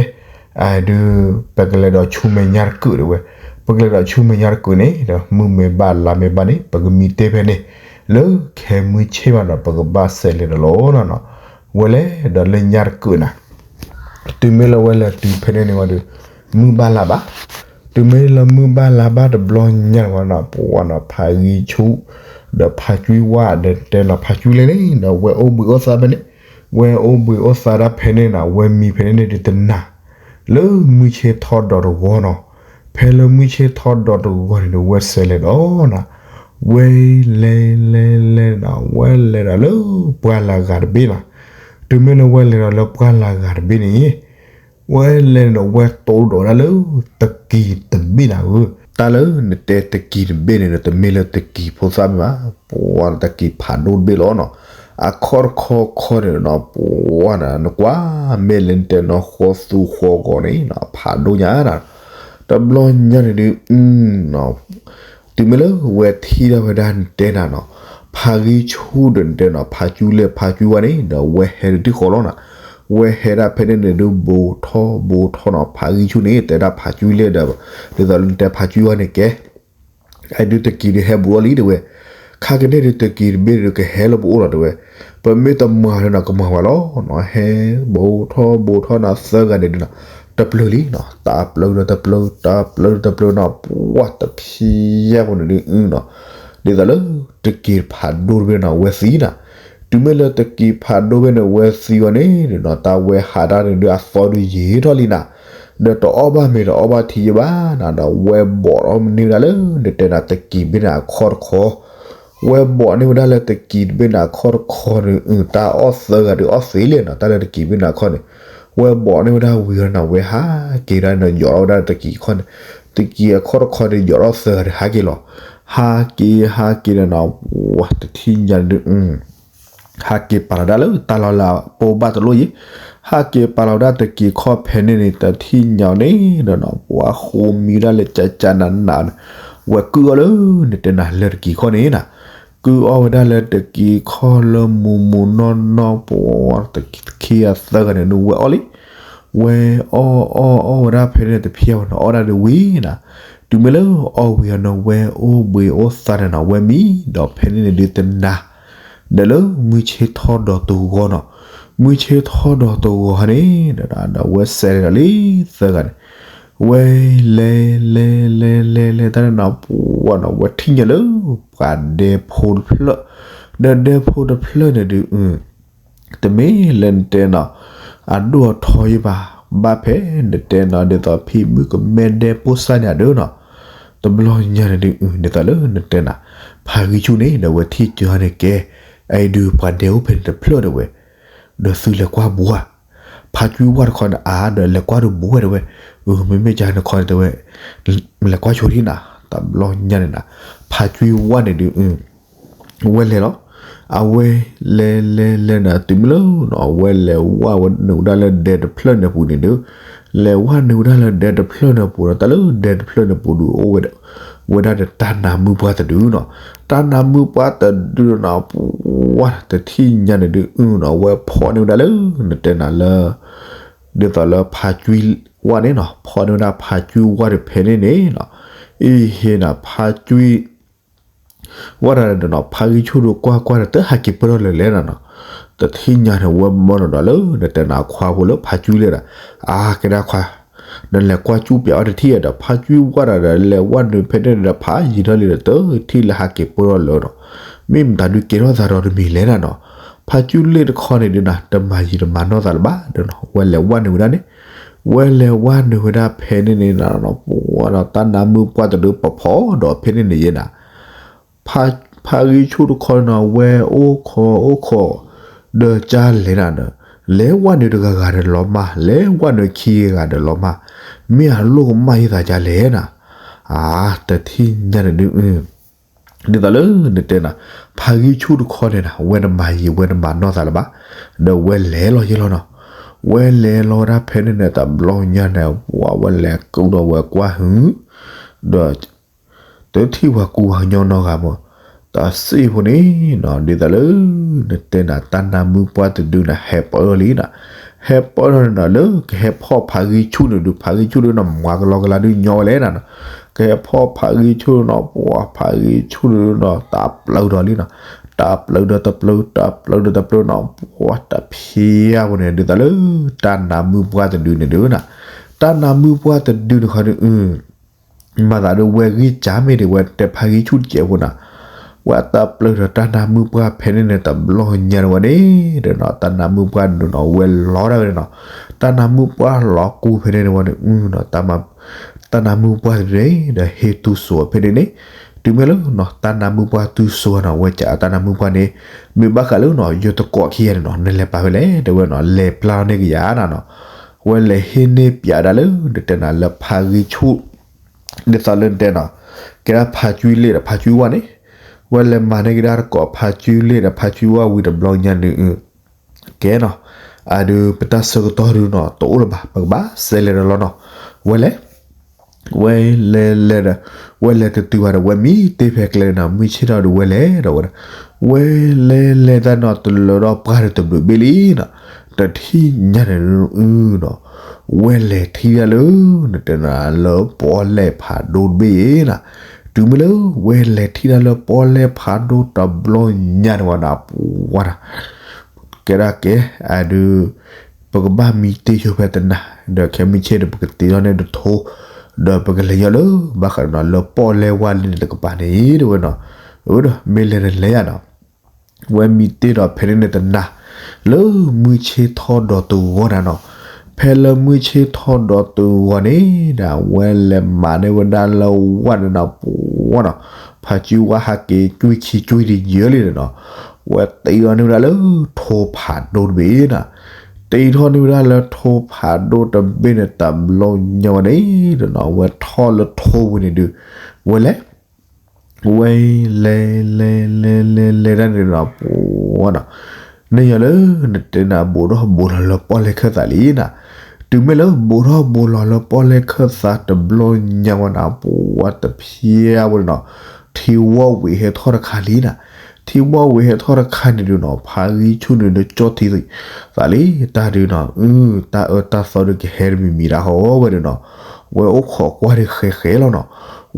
အဒုး ပကလဲၤဒီးဆူမဲာ်ညါတကုာ်တဲဝဲ, ပကလဲၤဒီးဆူမဲာ်ညါတကုာ်န့ၣ် ဒီးမုၢ်မ့ၢ်ဘၣ်လါမ့ၢ်ဘၣ်န့ၣ် ပကမံတ့ၢ်ဖဲန့ၣ်, လၢခဲမုၢ်ဆ့ၣ်မးဒီး ပကဘၣ်ဆဲးလဲၤဒီးလီၤနီၤနီၤ, ဝဲလဲၤဒီးလၢညါတကုာ်နီၤ တုၤမ့ၢ်လၢဝဲလဲၤတုၤဖဲန့ၣ်န့ၣ်ဝံၤဒီး မုၢ်ဘၣ်လါဘၣ်, တုၤမ့ၢ်လၢမုၢ်ဘၣ်လါဘၣ်တဘျီညါဝဲနီၤ ပှၤနီၤ ဖးဂံၢ်ဆူၣ် ဒီးဖးကွံဝါဒီးတဲနီၤ ဖးကွံလ့ၣ်န့ၣ်ဒီး ဝဲအိၣ်ဘှံးအိၣ်သါဖဲန့ၣ်, ဝဲအိၣ်ဘှံးအိၣ်သါဒၣ်ဖဲန့ၣ်နီၤ ဝဲမံဖဲန့ၣ်န့ၣ်ဒုးတနၤ လၢမုၢ်ဆ့ၣ်ထီၣ်ဒီးတဂီၤနီၤ, ဖဲလၢမုၢ်ဆ့ၣ်ထီၣ်ဒီးတဂီၤန့ၣ်ဒီး ဝဲဆဲးလဲၤဒီးနီၤ, ဝဲလဲၤလဲၤလဲၤနီၤ ဝဲလဲၤဒီးလၢပှၢ်လၢဂၤတဘ့ၣ်နီၤ, တုၤမ့ၢ်လၢဝဲလဲၤဒီးလၢပှၢ်လၢဂၤတဘ့ၣ်န့ၣ် ဝဲလဲၤန့ၣ်ဒီး ဝဲတိၢ်ဒီးဝဲဒၣ်လၢတကံၤတဘ့ၣ်နၤဧၢ, တၢ်လၢနတဲတကံၤတဘ့ၣ်န့ၣ်ဒီး တမ့ၢ်လၢတကံၤဖိသၣ်မ့ၢ်ဘၣ်, ပှၤတကံၤဖးဒိၣ်တဘ့ၣ်လီၤနီၤ, အခီၣ်တခီခီန့ၣ်နီၤ ပှၤနီၤ နကွၢ်မ့ၢ်လၢနတဲနီၤ ဃီသူဃီဂီၤန့ၣ်နီၤ ဖးဒိၣ်ညါနီၤ, တဘျီညါန့ၣ်ဒုး တုၤမ့ၢ်လၢဝဲထံၣ်ထီၣ်ဝဲဒၣ်နတဲနၤနီၤ, ဖးဂံၢ်ဆူၣ်ဒီးနတဲနီၤ ဖးကွံလ့ၣ်ဖးကွံဝါန့ၣ် ဒီးဝဲဟဲဒုးတံၢ်ဃီလီၤနီၤ, ဝဲဟဲဒၣ်ဖဲန့ၣ်န့ၣ်ဒုး ဘူးထီၣ်ဘူးထီၣ်နီၤ ဖးဂံၢ်ဆူၣ်န့ၣ် တဲဒၣ်ဖးကွံလ့ၣ်ဒီး ဒ်သိးလၢနတဲဖးကွံဝါန့ၣ်ကဲ အဒုးတကံၤဒုးဟဲဘူးအီၤလံတဲဝဲ, ခါကန့ၣ်ဒုးတကံၤတဘ့ၣ်ဒုးကဟဲလၢပအိၣ်လီၤတဲဝဲ, ပမ့ၢ်တမၤဒီးနီၤ ကမၤဝဲလီၤနီၤ, ဟဲဘူးထီၣ်ဘူးထီၣ်နီၤ သၢဂၤန့ၣ်ဒုးနီၤ တပျၢၤလံနီၤ တၢ်ပျၢၤဒီးတပျၢၤ တၢ်ပျၢၤဒီးတပျၢၤနီၤ ပှၤတဖံးယၢ်ဖိန့ၣ်ဒုးနီၤ, ဒ်သိးလၢတကံၤဖးဒိၣ်တဘ့ၣ်နီၤ ဝဲသံနီၤ, တုၤမ့ၢ်လၢတကံၤဖးဒိၣ်ဘ့ၣ်န့ၣ် ဝဲသံဝဲန့ၣ်နီၤ တၢ်ဝဲဟးတၢ်န့ၣ်ဒုးအသီဒုးယံာ်ထီၣ်လံနီၤ, ဒီးတအီၣ်ဘၣ်မ့ၤတအီၣ်ဘၣ်ထံယဲဘၣ်နီၤ ဒီးဝဲဘီးထီၣ်န့ၢ်ဝဲဒၣ်လၢ နတဲနၤတကံၤတဘ့ၣ်န့ၣ်အခီၣ်တခီ ဝဲဘီးန့ၢ်ဝဲဒၣ်လၢတကံၤတဘ့ၣ်န့ၣ်အခီၣ်တခီန့ၣ် တၢ်အီၣ်သၢဂၤဒုးအီၣ်သ့လံနီၤ တၢ်လၢတကံၤတဘ့ၣ်န့ၣ်အခီၣ်န့ၣ်, ဝဲဘီးန့ၢ်ဝဲဒၣ်ဝံၤအီၤနီၤ ဝဲဟးက့ၤဒၣ်နီၤ ယိးထီၣ်ဝဲဒၣ်တကံၤခီၣ်န့ၣ်, တကံၤအခီၣ်တခီန့ၣ် ယိးထီၣ်သၢဂၤဒုးဟးက့ၤလီၤ, ဟးက့ၤဟးက့ၤဒီးနီၤ ဝဲတထံၣ်ညါဒုး ဟးက့ၤပာ်လီၤဒၣ်လၢတၢ်လီၢ်လၢအပိၢ်ဘၣ်တလိၣ်ယံၤ, ဟးက့ၤပာ်လီၤဝဲဒၣ်တကံၤခီၣ်ဖဲန့ၣ်န့ၣ် တထံၣ်ညါန့ၣ်ဒီးနီၤ ပှၤဃိမံဝဲဒၣ်လၢကၠးကၠးနးနးန့ၣ်, ဝဲကုၢ်အီၤလၢ နတဲနၤလၢတကံၤခီၣ်န့ၣ်နီၤ, ကုၢ်အီၣ်ဝဲဒၣ်လၢတကံၤခီၣ်လၢမူးမူးနီၢ်နီၢ် ပှၤတခ့အသၢဂၤန့ၣ်ဒုးဝဲအီၣ်လံ, ဝဲအီၣ်အီၣ်အီၣ်ဝဲဒၣ်ဖဲန့ၣ်တဖံးအီၤနီၤ အီၣ်ဒၣ်ဒုးဝံၤနီၤ, တုၤမ့ၢ်လၢအီၣ်ဝံၤအီၤန့ၣ် ဝဲအိၣ်ဘှံးအိၣ်သါန့ၣ်နီၤ ဝဲမံဒီးဖဲန့ၣ်န့ၣ်ဒုးတနၤ ဒီးလၢမုၢ်ဆ့ၣ်ထီၣ်ဒီးတဂီၤနီၤ, မုၢ်ဆ့ၣ်ထီၣ်ဒီးတဂီၤန့ၣ်ဒီး ဒီးဝဲစဲးလဲၤဒီးလံသၢဂၤန့ၣ်, ဝဲလဲၤလဲၤလဲၤလဲၤလဲၤတၢ်န့ၣ်နီၤ ပှၤနီၤ ဝဲထံၣ်ညါလၢ ပှၤဒဲဖိတဖျၢၣ်, ဒီးဒဲဖိတဖျၢၣ်န့ၣ်ဒုး တမ့ၢ်လၢနတဲနီၤ အဒိၣ်အထီယဘၣ်, ဘၣ်ဖဲနတဲနီၤ ဒ်သိးဖံမုၣ်ကမဲဒဲဖိစၢ်န့ၣ်အဒၢနီၤ, တဘျီညါန့ၣ်ဒုး ဒ်သိးလၢနတဲနၤ ဖါဂံၢ်ဆူၣ်န့ၣ် ဒီးဝဲထံၣ်ကၢန့ၣ်ကဲ, အအံၤဒုးပှၤဒဲအိၣ်ဖဲန့ၣ်တဖျၢၣ်ဒီးဝဲ, ဒီးသုလဲၤကွၢ်ဘူးဧါ, ဖါကွံဝၣ်တခီန့ၣ် အါဒီးလဲၤကွၢ်ဒီးဘူးဝဲတဲဝဲ, မ့မ့ၢ်ကၢန့ၣ်ခီန့ၣ်တဲဝဲ, လဲၤကွၢ်ဆိထံၣ်နၤ, တဘျီညါန့ၣ်နၤ, ဖါကွံဝၣ်န့ၣ်ဒုး ဝဲလဲၤလီၤ, အဝဲလဲၤလဲၤလဲၤနၤ တုၤမ့ၢ်လၢနီၤ အဝဲလဲၤဝၢ်နုာ်ဝဲဒၣ်လၢဒဲတဖျၢၣ်န့ၣ်ပူၤန့ၣ်ဒုး, လဲၤဝၢ်နုာ်ဝဲဒၣ်လၢဒဲတဖျၢၣ်န့ၣ်ပူၤဒီး တၢ်လၢဒဲတဖျၢၣ်န့ၣ်ပူၤဒုး အိၣ်ဝဲဒၣ်ဒီးတၢ်နါမုၢ်ပှၢ်တဒုနီၤ, တၢ်နါမုၢ်ပှၢ်တဒုနီၤ ပှၤတထံၣ်ညါန့ၣ်ဒုးနီၤ ဝဲဖီၣ်န့ၢ်ဝဲဒၣ်လၢ နတဲနၤလၢ ဒ်သိးလၢဖါကွံဝၣ်န့ၣ်နီၤ ဖီၣ်န့ၢ်ဝဲဒၣ်ဖါကွံဝၣ်တဖဲန့ၣ်န့ၣ်နီၤ, အံၤဟ့ၣ်နၤဖါကွံ ဝၣ်တၢ်ဒီးနီၤ ဖါဂံၢ်ဆူၣ်ဒီးကွၢ်ကွၢ်ဒီး တဟဲက့ၤပၢၢ်ထီၣ်လၢၤလဲၣ်နၤနီၤ, တထံၣ်ညါန့ၣ် ဝဲမၢနီၤဒီးလၢ နတဲနၤခွါဖိလၢဖါကွံလဲၣ်ဒီး, အါ ကဲဒၣ်ခွါ, နလဲၤကွၢ်ကူၣ်ပၠးအီၤတထံၣ်ဒီး ဖါကွံဝၣ်တၢ်ဒီး လဲၤဝၢ်နုာ်ဖဲန့ၣ်ဒီး ဖးယံၤထီၣ်လံဒီး တထံၣ်လၢဟဲက့ၤပၢၢ်ထီၣ်လၢၤနီၤ, မ့ၢ်မတၤဒုးကဲထီၣ်သးဒီးတမံၤလဲၣ်နၤနီၤ, ဖါကွံလ့ၣ်တခီန့ၣ်ဒုးနၤ တမၤယံၤတမၤနီၢ်သးလၢၤဘၣ်ဒီးနီၤ ဝဲလဲၤဝၢ်နုာ်ဝဲဒၣ်န့ၣ်, ဝဲလဲၤဝၢ်နုာ်ဝဲဒၣ်ဖဲန့ၣ်န့ၣ်နၤနီၤ ပှၤဒီးတၢ်နါမုၢ်ပှၢ်တဒုးပဖီၣ်ဒီးဖဲန့ၣ်န့ၣ်ယဲနၤ ဖါဂံၢ်ဆူၣ်တခီနီၤ ဝဲအိၣ်ခိးအိၣ်ခိး, ဒီးကၢ်လဲၣ်နၤဒီး, လဲၤဝၢ်နုာ်တဂၤဂၤဒီးလီၤမၢ်, လဲၤဝၢ်နုာ်ခံဂၤဒီးလီၤမၢ်, မ့ၢ်အလိၣ်ကမၣ်ယသးကၢ်လဲၣ်နၤ, အါ တထံၣ်ညါန့ၣ်ဒုး ဒ်သိးလၢနတဲနၤ, ဖါဂံၢ်ဆူၣ်တခီန့ၣ်နၤ ဝဲတမၤယံၤဝဲတမၤနီၢ်သးလၢၤဘၣ်, ဒီးဝဲလဲၤလီၤယဲလီၤနီၤ, ဝဲလဲၤလီၤဝဲဒၣ်ဖဲန့ၣ်န့ၣ် တဘျီညါန့ၣ် ပှၤဝဲလဲၤကူဒီးဝဲကွၢ်ဟု, ဒီး တထံၣ်ပှၤကူပှၤကညီနီတဂၤမး, တၢ်စံၣ်ဖိန့ၣ်နီၤ ဒ်သိးလၢ နတဲနၤ တၢ်နါမုၢ်ပှၢ်တဒုန့ၣ် ဟဲပၢၢ်ထီၣ်လံနီၤ, ဟဲပၢၢ်ထီၣ်န့ၣ်နီၤ လၢကဟဲဖီၣ်ဖါဂံၢ်ဆူၣ်န့ၣ်ဒုး ဖါဂံၢ်ဆူၣ်ဒုးနီၤ မၤကလီကလီဒုးညီဝဲလဲၣ်နၤနီၤ, ကဟဲဖီၣ်ဖါဂံၢ်ဆူၣ်နီၤ ပှၤဖါဂံၢ်ဆူၣ်ဒုးနီၤ တၢ်ပျၢၤဒီးလံနီၤ, တၢ်ပျၢၤဒီးတပျၢၤ တၢ်ပျၢၤဒီးတပျၢၤနီၤ ပှၤတဖျဲးဖိန့ၣ် ဒ်သိးလၢ တၢ်နါမုၢ်ပှၢ်တဒုန့ၣ်ဒုးနီၤ, တၢ်နါမုၢ်ပှၢ်တဒုန့ၣ်ခီဒုး မၤသးဒ်ဝဲဂံၢ်စၢ်မ့ၢ်ဒ်ဝဲတဲဖါဂံၢ်ဆူၣ်တကဲးဖိနၤ, ဝဲတၢ်ပျၢၤဒီးတၢ်နါမုၢ်ပှၢ်ဖဲန့ၣ်န့ၣ် တဘျီညါန့ၣ်ဝဲန့ၣ်ဒီးနီၤ တၢ်နါမုၢ်ပှၢ်ဒုးနီၤ ဝဲလီၤဒၣ်ဝဲန့ၣ်နီၤ, တၢ်နါမုၢ်ပှၢ်လီၤကူဖဲန့ၣ်န့ၣ်ဝဲန့ၣ် တၢ်နါမုၢ်ပှၢ်တဒုန့ၣ် ဒီးဟ့ၣ်တူၢ်စိဖဲန့ၣ်န့ၣ်, တုၤမ့ၢ်လၢနီၤ တၢ်နါမုၢ်ပှၢ်တူၢ်စိနီၤ ဝဲကးတၢ်နါမုၢ်ပှၢ်န့ၣ်, မ့ၢ်ဘၣ်ဃးလၢနီၤ ယိၤတကိးခံဂၤန့ၣ်နီၤ နလဲၤပာ်ဖဲလဲၣ် တဲဝဲနီၤ လဲၤပျၢ်န့ၢ်ကယၤနၤနီၤ, ဝဲလဲၤဟ့ၣ်န့ၢ်ပၠးဒၣ်လၢ နတဲနၤလၢဖါဂံၢ်ဆူၣ် ဒ်သိးလၢနတဲနီၤ, ကဲဒၣ်ဖါကွံလ့ၣ်ဒီးဖါကွံဝၣ်န့ၣ်, ဝဲလဲၤမၤန့ၢ်ကဒါတကိးဖါကွံလ့ၣ်ဒီးဖါကွံဝၣ်ဝံၤတဘျီညါန့ၣ်, ကဲနီၤ, အဒုးပတၢ်ဆၢကတီၢ်ဒုးနီၤ တအိၣ်လၢၤဘၣ် ပကဘၣ်စဲးလဲၤဒီးလီၤနီၤ, ဝဲလဲၤ ဝဲလဲၤလဲၤဒီး, ဝဲလဲၤတတုၤဘၣ်ဒီး ဝဲမံတ့ၢ်ဖဲကျဲနီၤ မုၢ်ဆ့ၣ်ထီၣ်ဒီးဝဲလဲၤဒီးဝဲဒီး, ဝဲလဲၤလဲၤတၢ်နီၤ တလၢၤဒီးပှၢ်ဒီးတဘျုးဘ့ၣ်လံနီၤ, တထံၣ်ညါန့ၣ်နီၤ, ဝဲလဲၤထံၣ်ဒၣ်လၢ နတဲနၤလၢပီၣ်လဲၣ်ဖးဒိၣ်တဘ့ၣ်နီၤ, တုၤမ့ၢ်လၢ ဝဲလဲၤထံၣ်ဒၣ်လၢပီၣ်လဲၣ်ဖးဒိၣ်တဘျီညါန့ၣ်ဝဲဒီး ပှၤ ကဲဒၣ်ကဲ, အဒုး ပကဘၣ်မံတ့ၢ်ဆိဖဲတနၤ, ဒီးခဲမုၢ်ဆ့ၣ်ဒီး ပကတ့ထီၣ်န့ၢ်တထိ, ဒီးပကလဲၤညီလၢ ဘၣ်ဃးဒီးနီၤ လၢပီၣ်လဲၣ်ဝါလၢန့ၣ်တကပၤန့ၣ် တဲဝဲနီၤ, အဝဲဒီး မ့ၢ်လဲၤန့ၣ်လဲၤယၤနီၤ, ဝဲမံတ့ၢ်ဒီးဖဲန့ၣ်န့ၣ်တနၤ, လၢမုၢ်ဆ့ၣ်ထီၣ်ဒီးတဂီၤနၤနီၤ, ဖဲလၢမုၢ်ဆ့ၣ်ထီၣ်ဒီးတဂီၤန့ၣ်ဒီး ဝဲလဲၤမၤန့ၢ်ဝဲဒၣ်လၢဝၣ်န့ၣ်နီၤ ပှၤနီၤ, ဖးကွံဝၣ်ဟးက့ၤကွံခံကွံတယၢလံန့ၣ်နီၤ, ဝဲတ့ထီၣ်န့ၢ်ဝဲဒၣ်လၢထိဖးဒိၣ်တဘ့ၣ်နီၤ, တ့ထီၣ်န့ၢ်ဝဲဒၣ်လၢထိဖးဒိၣ်တဘ့ၣ်န့ၣ် တဘျီညါဝဲန့ၣ်ဒီးနီၤ ဝဲထီၣ်လၢထိပူၤန့ၣ်ဒုး ဝဲလဲၤ ဝဲလဲၤလဲၤလဲၤလဲၤလဲၤတၢ်န့ၣ်နီၤ ပှၤနီၤ, န့ၣ်ယၤလၢ နတဲနၤ ဘူးထီၣ်ဘူးလီၤလၢပီၣ်လဲၣ်ခၢၣ်သးလံနီၤ, တုၤမ့ၢ်လၢဘူးထီၣ်ဘူးလီၤလၢပီၣ်လဲၣ်ခၢၣ်သးတဘျီညါဝဲနီၤ ပှၤတဖျဲးဝဲန့ၣ်နီၤ, ထံဝီၣ်ဝံၤဟဲထီၣ်တခါလံနီၤ, ထံဝီၣ်ဝံၤဟဲထီၣ်တခါန့ၣ်ဒုးနီၤ ဖးဂံၢ်ဆူၣ်န့ၣ်ဒီးကၠီၣ်ထံသးလံ, တၢ်ဒုးနီၤ အု တၢ်အၢတၢ်သီဒုးကဟဲတမံၤမံၤဒၣ်ဟီဝဲဒုးနီၤ, ဝဲအိၣ်ခိးကွၢ်ဒုးဃဲဃဲလီၤနီၤ,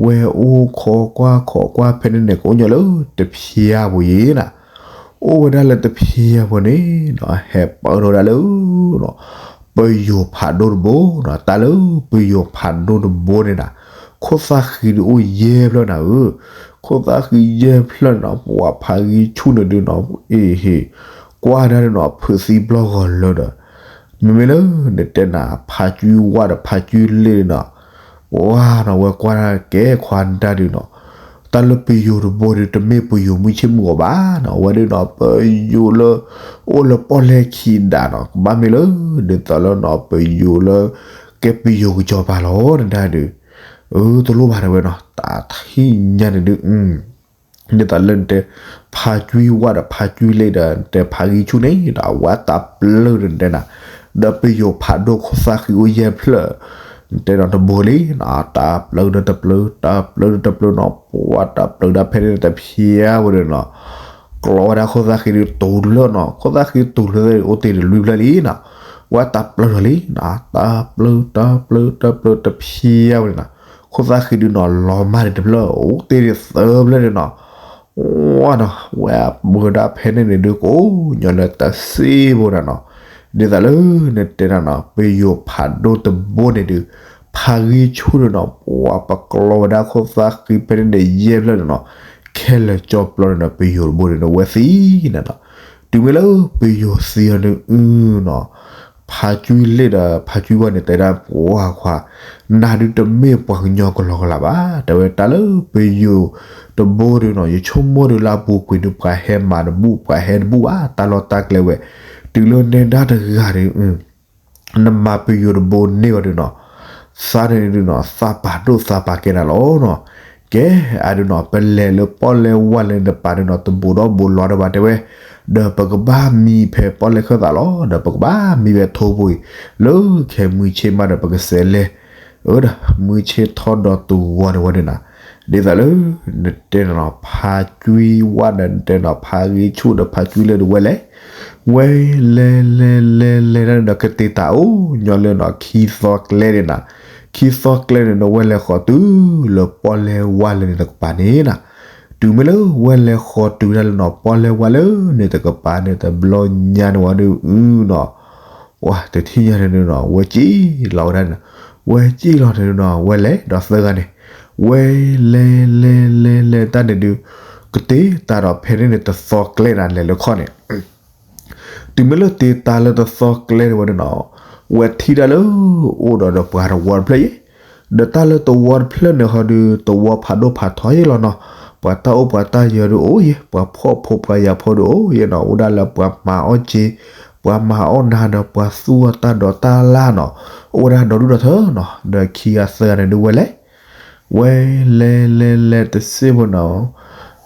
ဝဲအိၣ်ခိးကွၢ်ခိးကွၢ်ဖဲန့ၣ်န့ၣ် ကအိၣ်ညီလၢတဖျဲးပူၤယဲနီၤ, အိၣ်ဝဲဒၣ်လၢတဖျၢၣ်ဖိန့ၣ်နီၤ ဟဲပၢထီၣ်ဝဲဒၣ်လၢ ပယိၤဖးဒိၣ်တဘိနီၤ, တၢ်လၢပယိၤဖးဒိၣ်တဘိန့ၣ်နီၤ ခိၣ်သၣ်ဃံဒုးအိၣ်ယဲၢ်ဖျၢၣ်နၤဧၢ, ခိၣ်သၣ်ဃံယဲၢ်ဖျၢၣ်န့ၣ်နီၤ ပှၤဖးဂံၢ်ဆူၣ်န့ၣ်ဒုးနီၤ အ့ဟ့ၣ် ကွၢ်ဒၣ်န့ၣ်နီၤ ဖုးသံပျီၢ်ဂီၤလၢဒီး မ့မ့ၢ်လၢနတဲနၤ ဖးကွံဝၣ်ဒီးဖးကွံလ့ၣ်န့ၣ်နီၤ ပှၤနီၤ ဝဲကွၢ်ဒၣ်ကဲခွါနတၢ်ဒုးနီၤ တၢ်လၢပယိၤတဘိဒုး တမ့ၢ်ပယိၤမုၢ်ဆ့ၣ်မုၢ်ဂီၤဘၣ်နီၤ, အဝဲဒၣ်နီၤ ပယိၤလၢ အိၣ်လၢပီၣ်လဲၣ်ခံဒးနီၤ, ကဘၣ်မ့ၢ်လၢ ဒ်သိးလၢနီၤ ပယိၤလၢ ကဲပယိၤကစီၤပၤလီၤ နတၢ်ဒုး, အၢ တလိၣ်ဘၣ်တဲဝဲနီၤ တၢ်ထံၣ်ညါန့ၣ်ဒုး ဒ်သိးလၢနတဲ ဖးကွံဝၣ်ဒီးဖးကွံလ့ၣ်ဒီး နတဲဖးဂံၢ်ဆူၣ်န့ၣ်ဒီး အဝဲတၢ်ပျၢၢ်ဒုးနတဲနၤ, ဒီးပယိၤဖးဒိၣ်ခိၣ်သၣ်ဃံအိၣ်ယဲၢ်ဖျၢၣ် နတဲဒီးတဘိလံနီၤ, တၢ်ပျၢၢ်ဒီးတပျၢၢ် တၢ်ပျၢၢ်ဒီးတပျၢၢ်နီၤ, ပှၤတၢ်ပျၢၢ်ဒၣ်ဖဲန့ၣ်တဖျၢၣ်ဝဲဒၣ်နီၤ, ကျီဝဲဒၣ်ခိၣ်သၣ်ဃံဒုးတူၤလၢနီၤ, ခိၣ်သၣ်ဃံတူၤလၢအိၣ်တ့ၢ်တလွံၢ်ဖျၢၣ်လံနီၤ, ဝဲတၢ်ပျၢၢ်ထီၣ်လံနီၤ, တၢ်ပျၢၢ် တၢ်ပျၢၢ် တၢ်ပျၢၢ်တဖျၢၣ်ဝဲဒၣ်နီၤ, ခိၣ်သၣ်ဃံဒုးနီၤ လီၤမၢ်န့ၣ်တဖျၢၣ် အိၣ်တ့ၢ်ဒံးသၢဖျၢၣ်န့ၣ်နီၤ, ဝဲနီၤ ဝဲအပၢဒၣ်ဖဲန့ၣ်န့ၣ်ဒုးကိးညီလၢတၢ်စ့ဖိဒၣ်နီၤ, ဒ်သိးလၢနတဲနၤနီၤ ပယိၤဖးဒိၣ်တဘိန့ၣ်ဒုး ဖးဂံၢ်ဆူၣ်န့ၣ်နီၤ ပှၤပကျီဝဲဒၣ်ခိၣ်သၣ်ဃံဖဲန့ၣ်န့ၣ် ယဲၢ်ဖျၢၣ်န့ၣ်နီၤ, ခဲလၢာ်ကၠီပျီန့ၣ်ဒီး ပယိၤတဘိန့ၣ်ဒီး ဝဲသံနၤနီၤ, တုၤမ့ၢ်လၢပယိၤသံအီၤန့ၣ်အုနီၤ ဖးကွံလ့ၣ်ဒီးဖးကွံဝၣ်န့ၣ် တဲဒၣ်ပှၤခွါ နၤဒုးတမ့ၢ်ပှၤကညီကလီကလးဘၣ်, တဲဝဲတၢ်လၢပယိၤတဘိဒုးနီၤ ယဆိကမိၣ်ဒုးလၢအပူၤကွံာ်ဒုး ပှၤဟဲမၤတဘူၣ် ပှၤဟဲတဘူၣ်ဘၣ် တၢ်လီၢ်တၢ်ကျဲဝဲ, တုၤလၢနဲဒၣ်တဂၤဒုး နမၤပယိၤတဘိန့ၢ်ဝဲဒုးနီၤ, သးန့ၣ်ဒုးနီၤ သးပာ်ဒိၣ်သးပာ်ကဲနၤလီၤနီၤ, ကဲအဒုးနီၤ ပလဲၤလၢပီၣ်လဲၣ်ဝါလဲၣ်န့ၣ်တပၤဒုးနီၤ တဘူးဒီးဘူးလီၤဒီးဘၣ်တဲဝဲ, ဒီးပကဘၣ်မံဖဲပီၣ်လဲၣ်ခၢၣ်သးလီၤ, ဒီးပကဘၣ်မံဖဲထိၣ်ဖိအံၤ, လၢခဲမုၢ်ဆ့ၣ်မးဒီးပကစးလဲၤ အၢ ဒီး မုၢ်ဆ့ၣ်ထီၣ်ဒီးတဝီန့ၣ်ဝဲဒၣ်နၤ, ဒ်သိးလၢ နတဲနီၤနီၤ ဖးကွံဝၣ်ဒီး နတဲနီၤ ဖးဂံၢ်ဆူၣ်ဒီး ဖးကွံလ့ၣ်ဒီးဝဲလဲၤ, ဝဲလဲၤလဲၤလဲၤလဲၤလဲၤတၢ်န့ၣ်ဒီး ကတ့ၤတၢ်အိၣ်ညီလၢနီၤ ခံသီကျဲန့ၣ်နၤ, ခံသီကျဲန့ၣ်ဒီး ဝဲလဲၤဃီၤတုၤလၢပီၣ်လဲၣ်ဝါလဲၣ်န့ၣ်တကပၤန့ၣ်နၤ, တုၤမ့ၢ်လၢဝဲလဲၤဃီၤတုၤဒၣ်လၢနီၤ ပီၣ်လဲၣ်ဝါလဲၣ်န့ၣ်တကပၤန့ၣ် တဘျီညါန့ၣ်ဝဲဒုးအုနီၤ ပှၤတထံၣ်ညါန့ၣ်ဒုးနီၤ ဝဲစံၣ်လီၤဝဲဒၣ်န့ၣ်, ဝဲစံၣ်လီၤန့ၣ်ဒုးနီၤ ဝဲလဲၤဒီးသၢဂၤန့ၣ်, ဝဲလဲၤလဲၤလဲၤလဲၤတၢ်န့ၣ်ဒုး ကတ့ၤတၢ်ဒီးဖဲန့ၣ်န့ၣ် တသီကျဲနၤ လဲၤလၢခီၣ်န့ၣ်, တုၤမ့ၢ်လၢတ့ၤတၢ်လၢတသီကျဲန့ၣ်ဝဲဒုးနီၤ, ဝဲထံၣ်တၢ်လၢ အိၣ်ဒီးဒီးပှၤတဝီတဖျၢၣ်ယဲၢ်, ဒီးတၢ်လၢတဝီတဖျၢၣ်န့ၣ်ဟီဒုး တဝီဖးဒိၣ်ဖးထီယဲၢ်လီၤနီၤ, ပှၤတၢ်အိၣ်ပှၤတၢ်ယၢၤဒုးအိၣ်ယဲၢ်, ပှၤဖှီၣ်ဖိပှၤယာ်ဖိဒုးအိၣ်ယဲၢ်နီၤ, အိၣ်ဒၣ်လၢပှၤမၤအီၣ်က့ၤ, ပှၤမၤအီၣ်နၤဒီးပှၤသူၣ်အီၣ်တၢ်ဒီးတၢ်လၢ်နီၤ, အိၣ်ဝဲဒၣ်ဒီဒူၣ်ဒီထၢနီၤ, ဒီးခံဂၤသၢဂၤန့ၣ်ဒုးဝဲလဲၤ ဝဲလဲၤလဲၤလဲၤတစ့ၢ်ဖိနီၤ,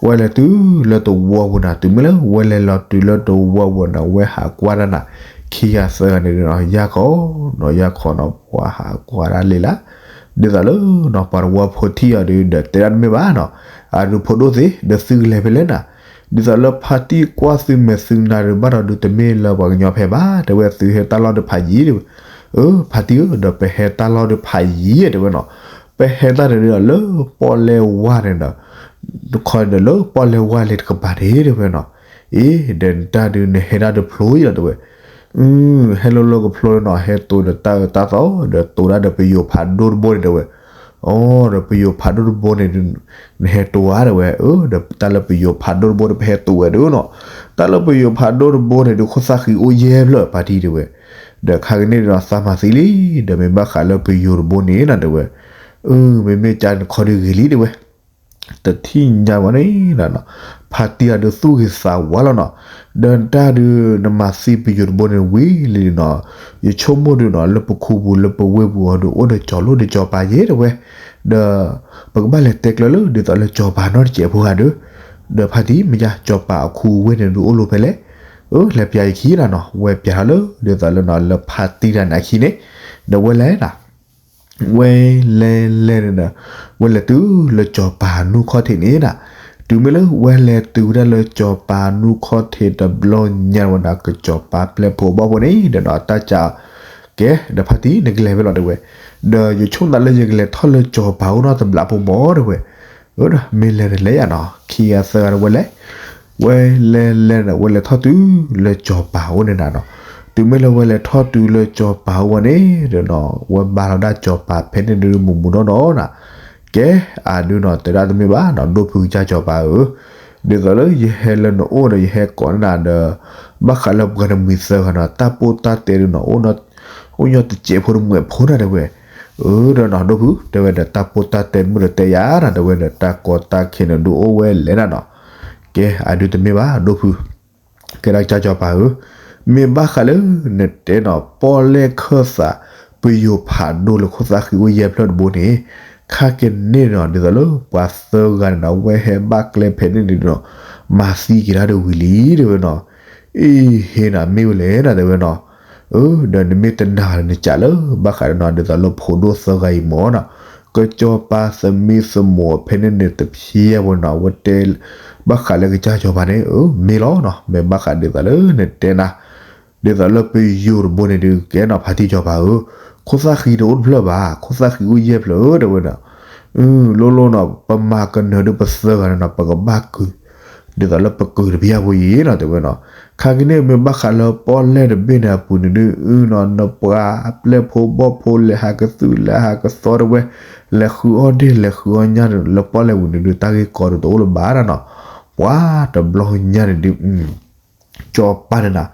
ဝဲလဲၤတုၤလၢတဝီပူၤနၤ, တုၤမ့ၢ်လၢဝဲလဲၤလီၤတုၤလၢတဝီပူၤနီၤ ဝဲဟးကွၢ်တၢ်နၤ, ခံဂၤသၢဂၤန့ၣ်ဒုးနီၤ ယၢ်ခီနီၤ ယၢ်ခီနီၤ ပှၤဟးကွၢ်တၢ်လံလၢ်, ဒ်သိးလၢနီၤ ပှၤတဝီဖိထံၣ်အီၤဒုး ဒီးတဲဒၣ်တမ့ၢ်ဘၣ်နီၤ, အဒုးဖိဒိၣ်သ့ ဒီးသုကလဲၤဖဲလဲၣ်နၤ, ဒ်သိးလၢဖါတံၢ်ကွၢ်သုမဲာ်သုနါဒုး ဘၣ်ဒီးဒုးတမ့ၢ်လၢပှၤကညီဖဲဘၣ်, တဲဝဲသုဟဲတၢ်လီၢ်ဒုးဖးယံၤတဲဝဲ, အၢ ဖါတံၢ်ဧၢ ဒီးပဟဲတၢ်လီၢ်ဒုးဖးယံၤတဲဝဲနီၤ, ပဟဲတၢ်န့ၣ်ဒုးလၢပီၣ်လဲၣ်ဝါန့ၣ်ဒီး တခီဒီးလၢပီၣ်လဲၣ်ဝါလဲၣ်တကပၤန့ၣ်တဲဝဲနီၤ, အ့ ဒီးနတၢ်ဒုးနဟဲဒၣ်တဖျိယလီၤတဲဝဲ, အ ဟဲလိၤလိၤကဖျိလီၤနီၤ ဟဲတိၤဒီးတၢ်အၢတၢ်သီ ဒီးတိၤဒၣ်ဒီးပယိၤဖးဒိၣ်တဘိန့ၣ်တဲဝဲ, အိ ဒီးပယိၤဖးဒိၣ်တဘိန့ၣ်ဒုး နဟဲတိၤဧါတဲဝဲ, အၢ ဒီးတၢ်လၢပယိၤဖးဒိၣ်တဘိဒီးပဟဲတိၤဝဲဒုးနီၤ, တၢ်လၢပယိၤဖးဒိၣ်တဘိန့ၣ်ဒုး ခိၣ်သၣ်ဃံအိၣ်ယဲၢ်ဖျၢၣ်ဖါတံၢ်တဲဝဲ, ဒီးခါကန့ၣ်ဒီးသးမၤသံလံ, ဒီးမ့ၢ်ဘၣ်ဃးလၢပယိၤတဘိန့ၣ်နၤတဲဝဲ, အ မ့မ့ၢ်ကန့ၣ်ခီဒုးဂ့ၤလံတဲဝဲ တထံၣ်ညါဝဲန့ၣ်နီၤ, ဖါတံၢ်အဒုးသူၣ်ဂ့ၤသးဝါလီၤနီၤ, ဒီးနတၢ်ဒုး နမၤသံပယိၤတဘိန့ၣ်ဝံၤလံနီၤ, ယဆိကမိၣ်ဒုးနီၤ လၢပခူပူၤလၢပဝ့ၢ်ပူၤအီၤဒုး အိၣ်ဒီးကၠီၤလိၣ်ဒီးကၠီၤပၤယဲၢ်တဲဝဲ, ဒီး ပကဘၣ်လဲၤတဲကျၢၤလၢ ဒ်သိးလၢကၠီၤပၤနီတစဲးဖိဂၤဒုး, ဒီးဖါတံၢ်မ့ၢ်ယါ ကၠီၤပၤအခူအဝ့ၢ်န့ၣ်ဒုးအိၣ်လိာ်ဖဲလဲၣ်, အၢ လဲၤပျးယခံနီၤနီၤ, ဝဲပျးထီၣ်လၢ ဒ်သိးလၢနီၤ လၢဖါတံၢ်တၢ်န့ၣ်အခံန့ၣ်, ဒီးဝဲလဲၤနီၤ ဝဲလဲၤလဲၤန့ၣ်ဒီး ဝဲလဲၤတုၤလၢကၠီၤပၤနူၢ်ခီၣ်ထံးန့ၣ်နီၤ, တုၤမ့ၢ်လၢဝဲလဲၤတုၤဝဲဒၣ်လၢကၠီၤပၤနူၢ်ခီၣ်ထံးတဘျီညါဝဲဒီး ကၠီၤပၤပျဲၢ်ဖိဘီၣ်ဖိန့ၣ်ဒီးနီၤ တၢ်ကး ကဲ ဒီးဖါတံၢ်နကလဲၤဖဲလဲၣ်တဲဝဲ, ဒီးယဆိကမိၣ်သးလၢယကလဲၤထီၣ်လၢကၠီၤပၤအိၣ်နီတဘျီဖိမီၤတဲဝဲ, အၢ ဒီးမ့ၢ်လဲၤတလဲၣ်ယါနီၤ ခံဂၤသၢဂၤဒီးဝဲလဲၤ ဝဲလဲၤလဲၤန့ၣ် ဝဲလဲၤထီၣ်တုၤလၢစီၤပၤအိၣ်န့ၣ်နၤနီၤ. တုၤမ့ၢ်လၢဝဲလဲၤထီၣ်တုၤလၢစီၤပၤအိၣ်ဝဲန့ၣ်ဒီးနီၤ ဝဲဘါလီၤဒၣ်စီၤပၤဖဲန့ၣ်ဒုးမူးမူးနီၢ်နီၢ်နၤ. ကဲ အဒုးနီၤ တဲဒၣ်တမ့ၢ်ဘၣ်နီၤ ဒိၣ်ဖုကစၢ်စီၤပၤဧၢ, ဒ်သိးလၢယဟဲလၢနအိၣ်ဒီး ယဟဲကိးန့ၢ်နၤဒီး ဘၣ်ဃးလၢပှၤနမှံၤသၢဂၤနီၤ တၢ်ပိၢ်တၢ်တဲဒုးနီၤ အိၣ်ညီတစဲးဖိတမှဲးဖိနၤတဲဝဲ. အၢ ဒီးနီၤ ဒိၣ်ဖု တဲဝဲဒီး တၢ်ပိၢ်တၢ်တဲမုၢ်ဒီးတဲယၤနၤ တဲဝဲဒီး တၢ်ကီတၢ်ခဲန့ၣ်ဒုးအိၣ်ဝဲလဲၣ်နၤနီၤ. ကဲ အဒုးတမ့ၢ်ဘၣ် ဒိၣ်ဖု ကဲဒၣ်ကစၢ်စီၤပၤဧၢ, မ့ၢ်ဘၣ်ဃးလၢနတဲနီၤ ပီၣ်လဲၣ်ခၢၣ်သး ပယိၤဖးဒိၣ်လၢခိၣ်သၣ်ဃံအိၣ်ယဲၢ်ဖျၢၣ်တဘိန့ၣ် ခါကန့ၢ်နီၤ ဒ်သိးလၢပှၤသၢဂၤန့ၣ်နီၤ ဝဲဟဲဘၣ်ကျဲဖဲန့ၣ်န့ၣ်ဒီး မၤသံက့ၤတၢ်ဒီးဝံၤလံတဲဝဲနီၤ. အ့ ဟ့ၣ်နၤမ့ၢ်ဝဲလဲၣ်နၤတဲဝဲနီၤ. အၢ ဒီးနမ့ၢ်တနာ်ဒီးနကးလၢ ဘၣ်ဃးဒီးနီၤ ဒ်သိးလၢဖိဒိၣ်သၢဂၤအံၤမ့ၢ်နီၤ ကစီၤပၤသမံသမိးဖဲန့ၣ်န့ၣ်တဖျဲဘၣ်နီၤ အဝဲတဲ ဘၣ်ဃးလၢကစၢ်စီၤပၤန့ၣ် အၢ မ့ၢ်လီၤနီၤ မ့ၢ်ဘၣ်ဃးဒ်သိးလၢနတဲနၤ ဒ်သိးလၢပယိၤတဘိန့ၣ်ဒုးကဲနီၤ ဖါတံၢ်စီၤပၤဧၢ, ခိၣ်သၣ်ဃံတအိၣ်တဖျၢၣ်ဘၣ် ခိၣ်သၣ်ဃံအိၣ်ယဲၢ်ဖျၢၣ်ဧၢတဲဝဲနီၤ. လိၣ်လိၣ်နီၤ ပမၤကနၢၤဒုးပသၢဂၤန့ၣ်နီၤ ပကဘၣ်ကုာ် ဒ်သိးလၢပကုာ်တပျၢ်ဖိအံၤနီၤတဲဝဲနီၤ. ခါကန့ၣ်မ့ၢ်ဘၣ်ဃးလၢပီၣ်လဲၣ်တဘ့ၣ်န့ၣ်အပူၤန့ၣ်ဒုး အၢနီၤ နပှၤပျဲၢ်ဖိဘီၣ်ဖိလဲၤဟးကသုးလဲၤဟးကသီတဲဝဲ လဲၤဃုအီၣ်ဒ့ၣ်လဲၤဃုအီၣ်ညၣ်န့ၣ် လၢပီၣ်လဲၣ်ပူၤန့ၣ်ဒုး တၢ်ဂ့ၢ်ကီဒုးတအိၣ်လၢၤဘၣ်နီၤ. ပှၤတဘျီညါန့ၣ်ဒုး စီၤပၤန့ၣ်နၤ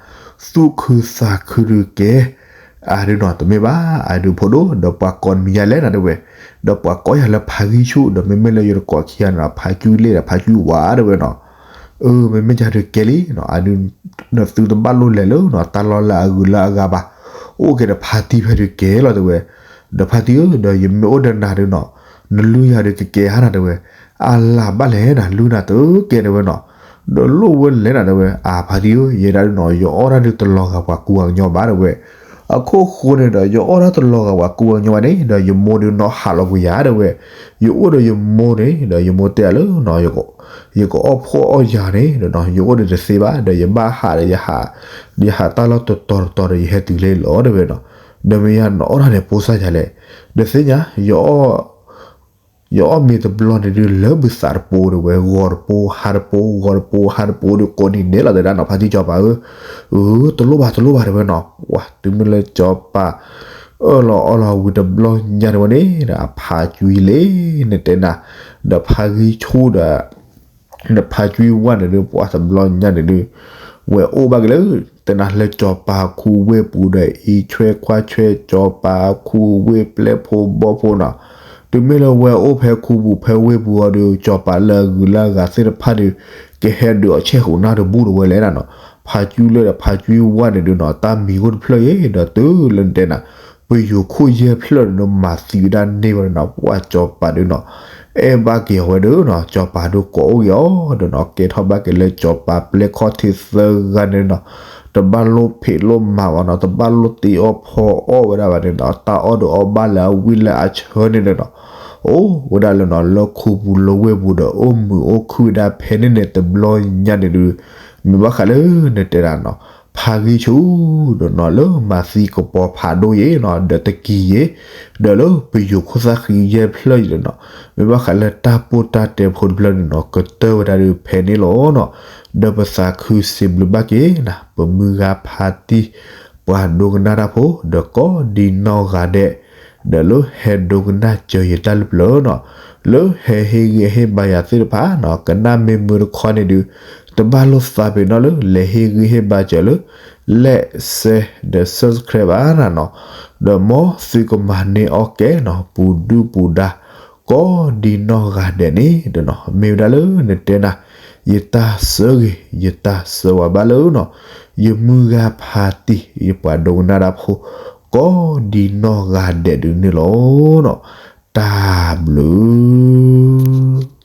သူၣ်ခုသးခုဒုးကဲ အဒုးနီၤ တမ့ၢ်ဘၣ် အဒုးဖိဒိၣ် ဒီးပှၤကိးနမံၤယၤလဲၣ်နၤတဲဝဲ, ဒီးပှၤကိးယၤလၢဖးဂံၢ်ဆူၣ် ဒီးမ့မ့ၢ်လၢယတကိးခံဂၤန့ၣ်နီၤ ဖးကၠူလ့ၣ်ဒီးဖးကၠူဝါတဲဝဲနီၤ. အၢ မ့မ့ၢ်ယၤဒုးကဲလံနီၤ အဒုး နသုတဘၣ်လိၣ်လဲၤလၢနီၤ တၢ်လီၢ်လၢအဂုၤလၢအဂၤဘၣ်, အိၣ်က့ၤဒီးဖါတံၢ်ဖဲဒုးကဲလီၤတဲဝဲ. ဒီးဖါတံၢ်ဧၢ ဒီးယမ့ၢ်အိၣ်ဒီးနၤဒုးနီၤ နလုၢ်ယၤဒုးကကဲဟါနၤတဲဝဲ. အလၤဘၣ်လဲၣ်နၤ လုၢ်နၤတကဲတဲဝဲနီၤ. ဒီးလိၣ်ဝဲလဲၣ်နၤတဲဝဲ အဖါတံၢ်ဧၢ ယဲဒၣ်ဒုးနီၤ ယအီၣ်တၢ်ဒုးတလီၤဂာ်ပှၤကူပှၤကညီဘၣ်တဲဝဲ. အခိၣ်ဃိန့ၣ်ဒီး ယအီၣ်တၢ်တလီၤဂာ်ပှၤကူပှၤကညီဘၣ်န့ၣ် ဒီးယမိၢ်ဒုးနီၢ်ဟးလီၤကွံာ်ယၤတဲဝဲ. ယအိၣ်ဒီးယမိၢ်န့ၣ် ဒီးယမိၢ်တဲလၢ ယကအီၣ်ဖှီၣ်အီၣ်ယာ်န့ၣ်ဒီး ယအိၣ်ဒီးတသ့ဘၣ် ဒီးယဘၣ်ဟးဒီး ယဟးတၢ်လီၢ်တတီၤတတီၤဒီး ယဟဲတုၤလၢလီၤတဲဝဲနီၤ. ဒီးမ့ၢ်ယၤနအီၣ်တၢ်န့ၣ် ပိၢ်စၢ်ယၤလဲၣ်. ဒီးသ့ၣ်ညါ ယအီၣ်မ့ၤတဘျီန့ၣ်ဒုး လၢဘုသးတပိၤတဲဝဲ ဂီၤတပိၤ ဟါတပိၤ ဂီၤတပိၤ ဟါတပိၤဒီး ကိးနံၤဒဲးလီၤတဲဒၣ်နီၤ ဖါတံၢ်စီၤပၤဧၢ. အၢ တလိၣ်ဘၣ် တလိၣ်ဘၣ်တဲဝဲနီၤ. ပှၤတုၤမ့ၢ်လၢစီၤပၤ အၢၣ်လီၤအီလီၤဝံၤတဘျီညါန့ၣ်ဝဲန့ၣ်ဒီး အဖးကွံလ့ၣ် နတဲနၤ ဒီးဖးဂံၢ်ဆူၣ်ဒီး နဖးကွံဝါန့ၣ်ဒုး ပှၤတဘျီညါန့ၣ်ဒုး ဝဲအိၣ်ဘၣ်က့ၤလၢ တနၤလၢစီၤပၤခူဝ့ၢ်ပူၤဒီး အံးဆွဲခွါဆွဲ စီၤပၤခူဝ့ၢ်ပျဲၢ်ဖိဘီၣ်ဖိနီၤ. တုၤမ့ၢ်လၢဝဲအိၣ်ဖဲခူပူၤဖဲဝ့ၢ်ပူၤအီၤဒီး စီၤပၤလၢအဂုၤလၢအဂၤသ့ၣ်တဖၣ်ဒီး ကဟဲဒုးအီၤဆဲးဃုာ်နၢ်တဘူၣ်တဝဲလဲၣ်နၤနီၤ. ဖးကွံလၢဒီးဖးကွံဝါန့ၣ်ဒုးနီၤ တၢ်မံၤအိၣ်တဖျၢၣ်အံၤ ဒီးတုၤလၢနတဲနၤ ပယိၤခိၣ်ယဲၢ်ဖျၢၣ်န့ၣ်ဒုး မၤသံဝဲဒၣ်န့ၢ်ဝဲန့ၣ်နီၤ ပှၤစီၤပၤဒုးနီၤ အဲၣ်ဘၣ်က့ၤအီၤဝဲဒုးနီၤ စီၤပၤဒုးကိးအိၣ်က့ၤအီၤဒီးနီၤ ကဲထီၣ်ဘၣ်က့ၤလၢစီၤပၤပျဲၢ်ခီၣ်ထံးသၢဂၤန့ၣ်နီၤ တဘၣ်လိၣ်ဖံးလိၣ်မၤဘၣ်နီၤ တဘၣ်လိၣ်တ့အီၣ်ဖီအီၣ်ဝဲဒၣ်ဘၣ်န့ၣ်နီၤ တၢ်အီၣ်ဒုးအီၣ်ဘၣ်လၢအဝံၣ်လၢအဆၢန့ၣ်ဒီးနီၤ အိၣ်ဝဲဒၣ်လၢနီၤ လၢခူပူၤလၢဝ့ၢ်ပူၤဒီး အိၣ်မုာ်အိၣ်ခုၣ်ဝဲဒၣ်ဖဲန့ၣ်န့ၣ် တဘျီညါန့ၣ်ဒုး မ့ၢ်ဘၣ်ဃးလၢနတဲဒၣ်နီၤ ဖးဂံၢ်ဆူၣ်ဒီးနီၤ လၢမၤသံကပီၤဖးဒိၣ်ယဲနီၤ ဒီးတကံၢ်ယဲ ဒီးလၢပယိၤခိၣ်သၣ်ဃံယဲၢ်ဖျၢၣ်ယဲနီၤ မ့ၢ်ဘၣ်ဃးလၢတၢ်ပိၢ်တၢ်တဲဖိတဖျၢၣ်န့ၣ်နီၤ ကတၢၢ်ဝဲဒၣ်ဒုးဖဲန့ၣ်လီၤနီၤ. ဒီးပသးခုစံးဘျုးဘၣ်က့ၤနၤ ပမုၢ်ဂၤဖါတံၢ် ပှၤဒိကနၣ်တၢ်ဖိ ဒီးကိးဒံနီၢ်ဂၤဒဲး ဒီးလၢဟဲဒိကနၣ်စၢၤယတၢ်လၢပျၢၤနီၤ လၢဟဲဟ့ၣ်ဂံၢ်ဟ့ၣ်ဘါယၤသ့ၣ်တဖၣ်နီၤ ကနၣ်မ့ၢ်မုာ်တခီန့ၣ်ဒုး တဘၣ်လိၣ်သးပ့ၤနီၣ်လၢ လဲၤဟ့ၣ်ဂံၢ်ဟ့ၣ်ဘါစၢၤလၢ like share ဒီး subscribe ဘၣ်နၤနီၤ ဒီးမ်သုကမၤန့ၢ်အီၣ်ကဲနီၤ ပူၤဒုၣ်ပူၤဒါ ကိးဒံနီၢ်ဂၤဒဲးန့ၣ်ဒီးနီၤ မ့ၢ်ဝဲဒၣ်လၢနတဲနၤ ယတၢ်ဆၢဂ့ၤ ယတၢ်ဆၢဝါဘၣ်လၢနီၤ ယမုၢ်ဂၤဖါတံၢ် ယပှၤဒိကနၣ်တၢ်ဖိ ကိးဒံနီၢ်ဂၤဒဲးဒုးန့ၣ်လီၤနီၤ တၢ်ဘျုး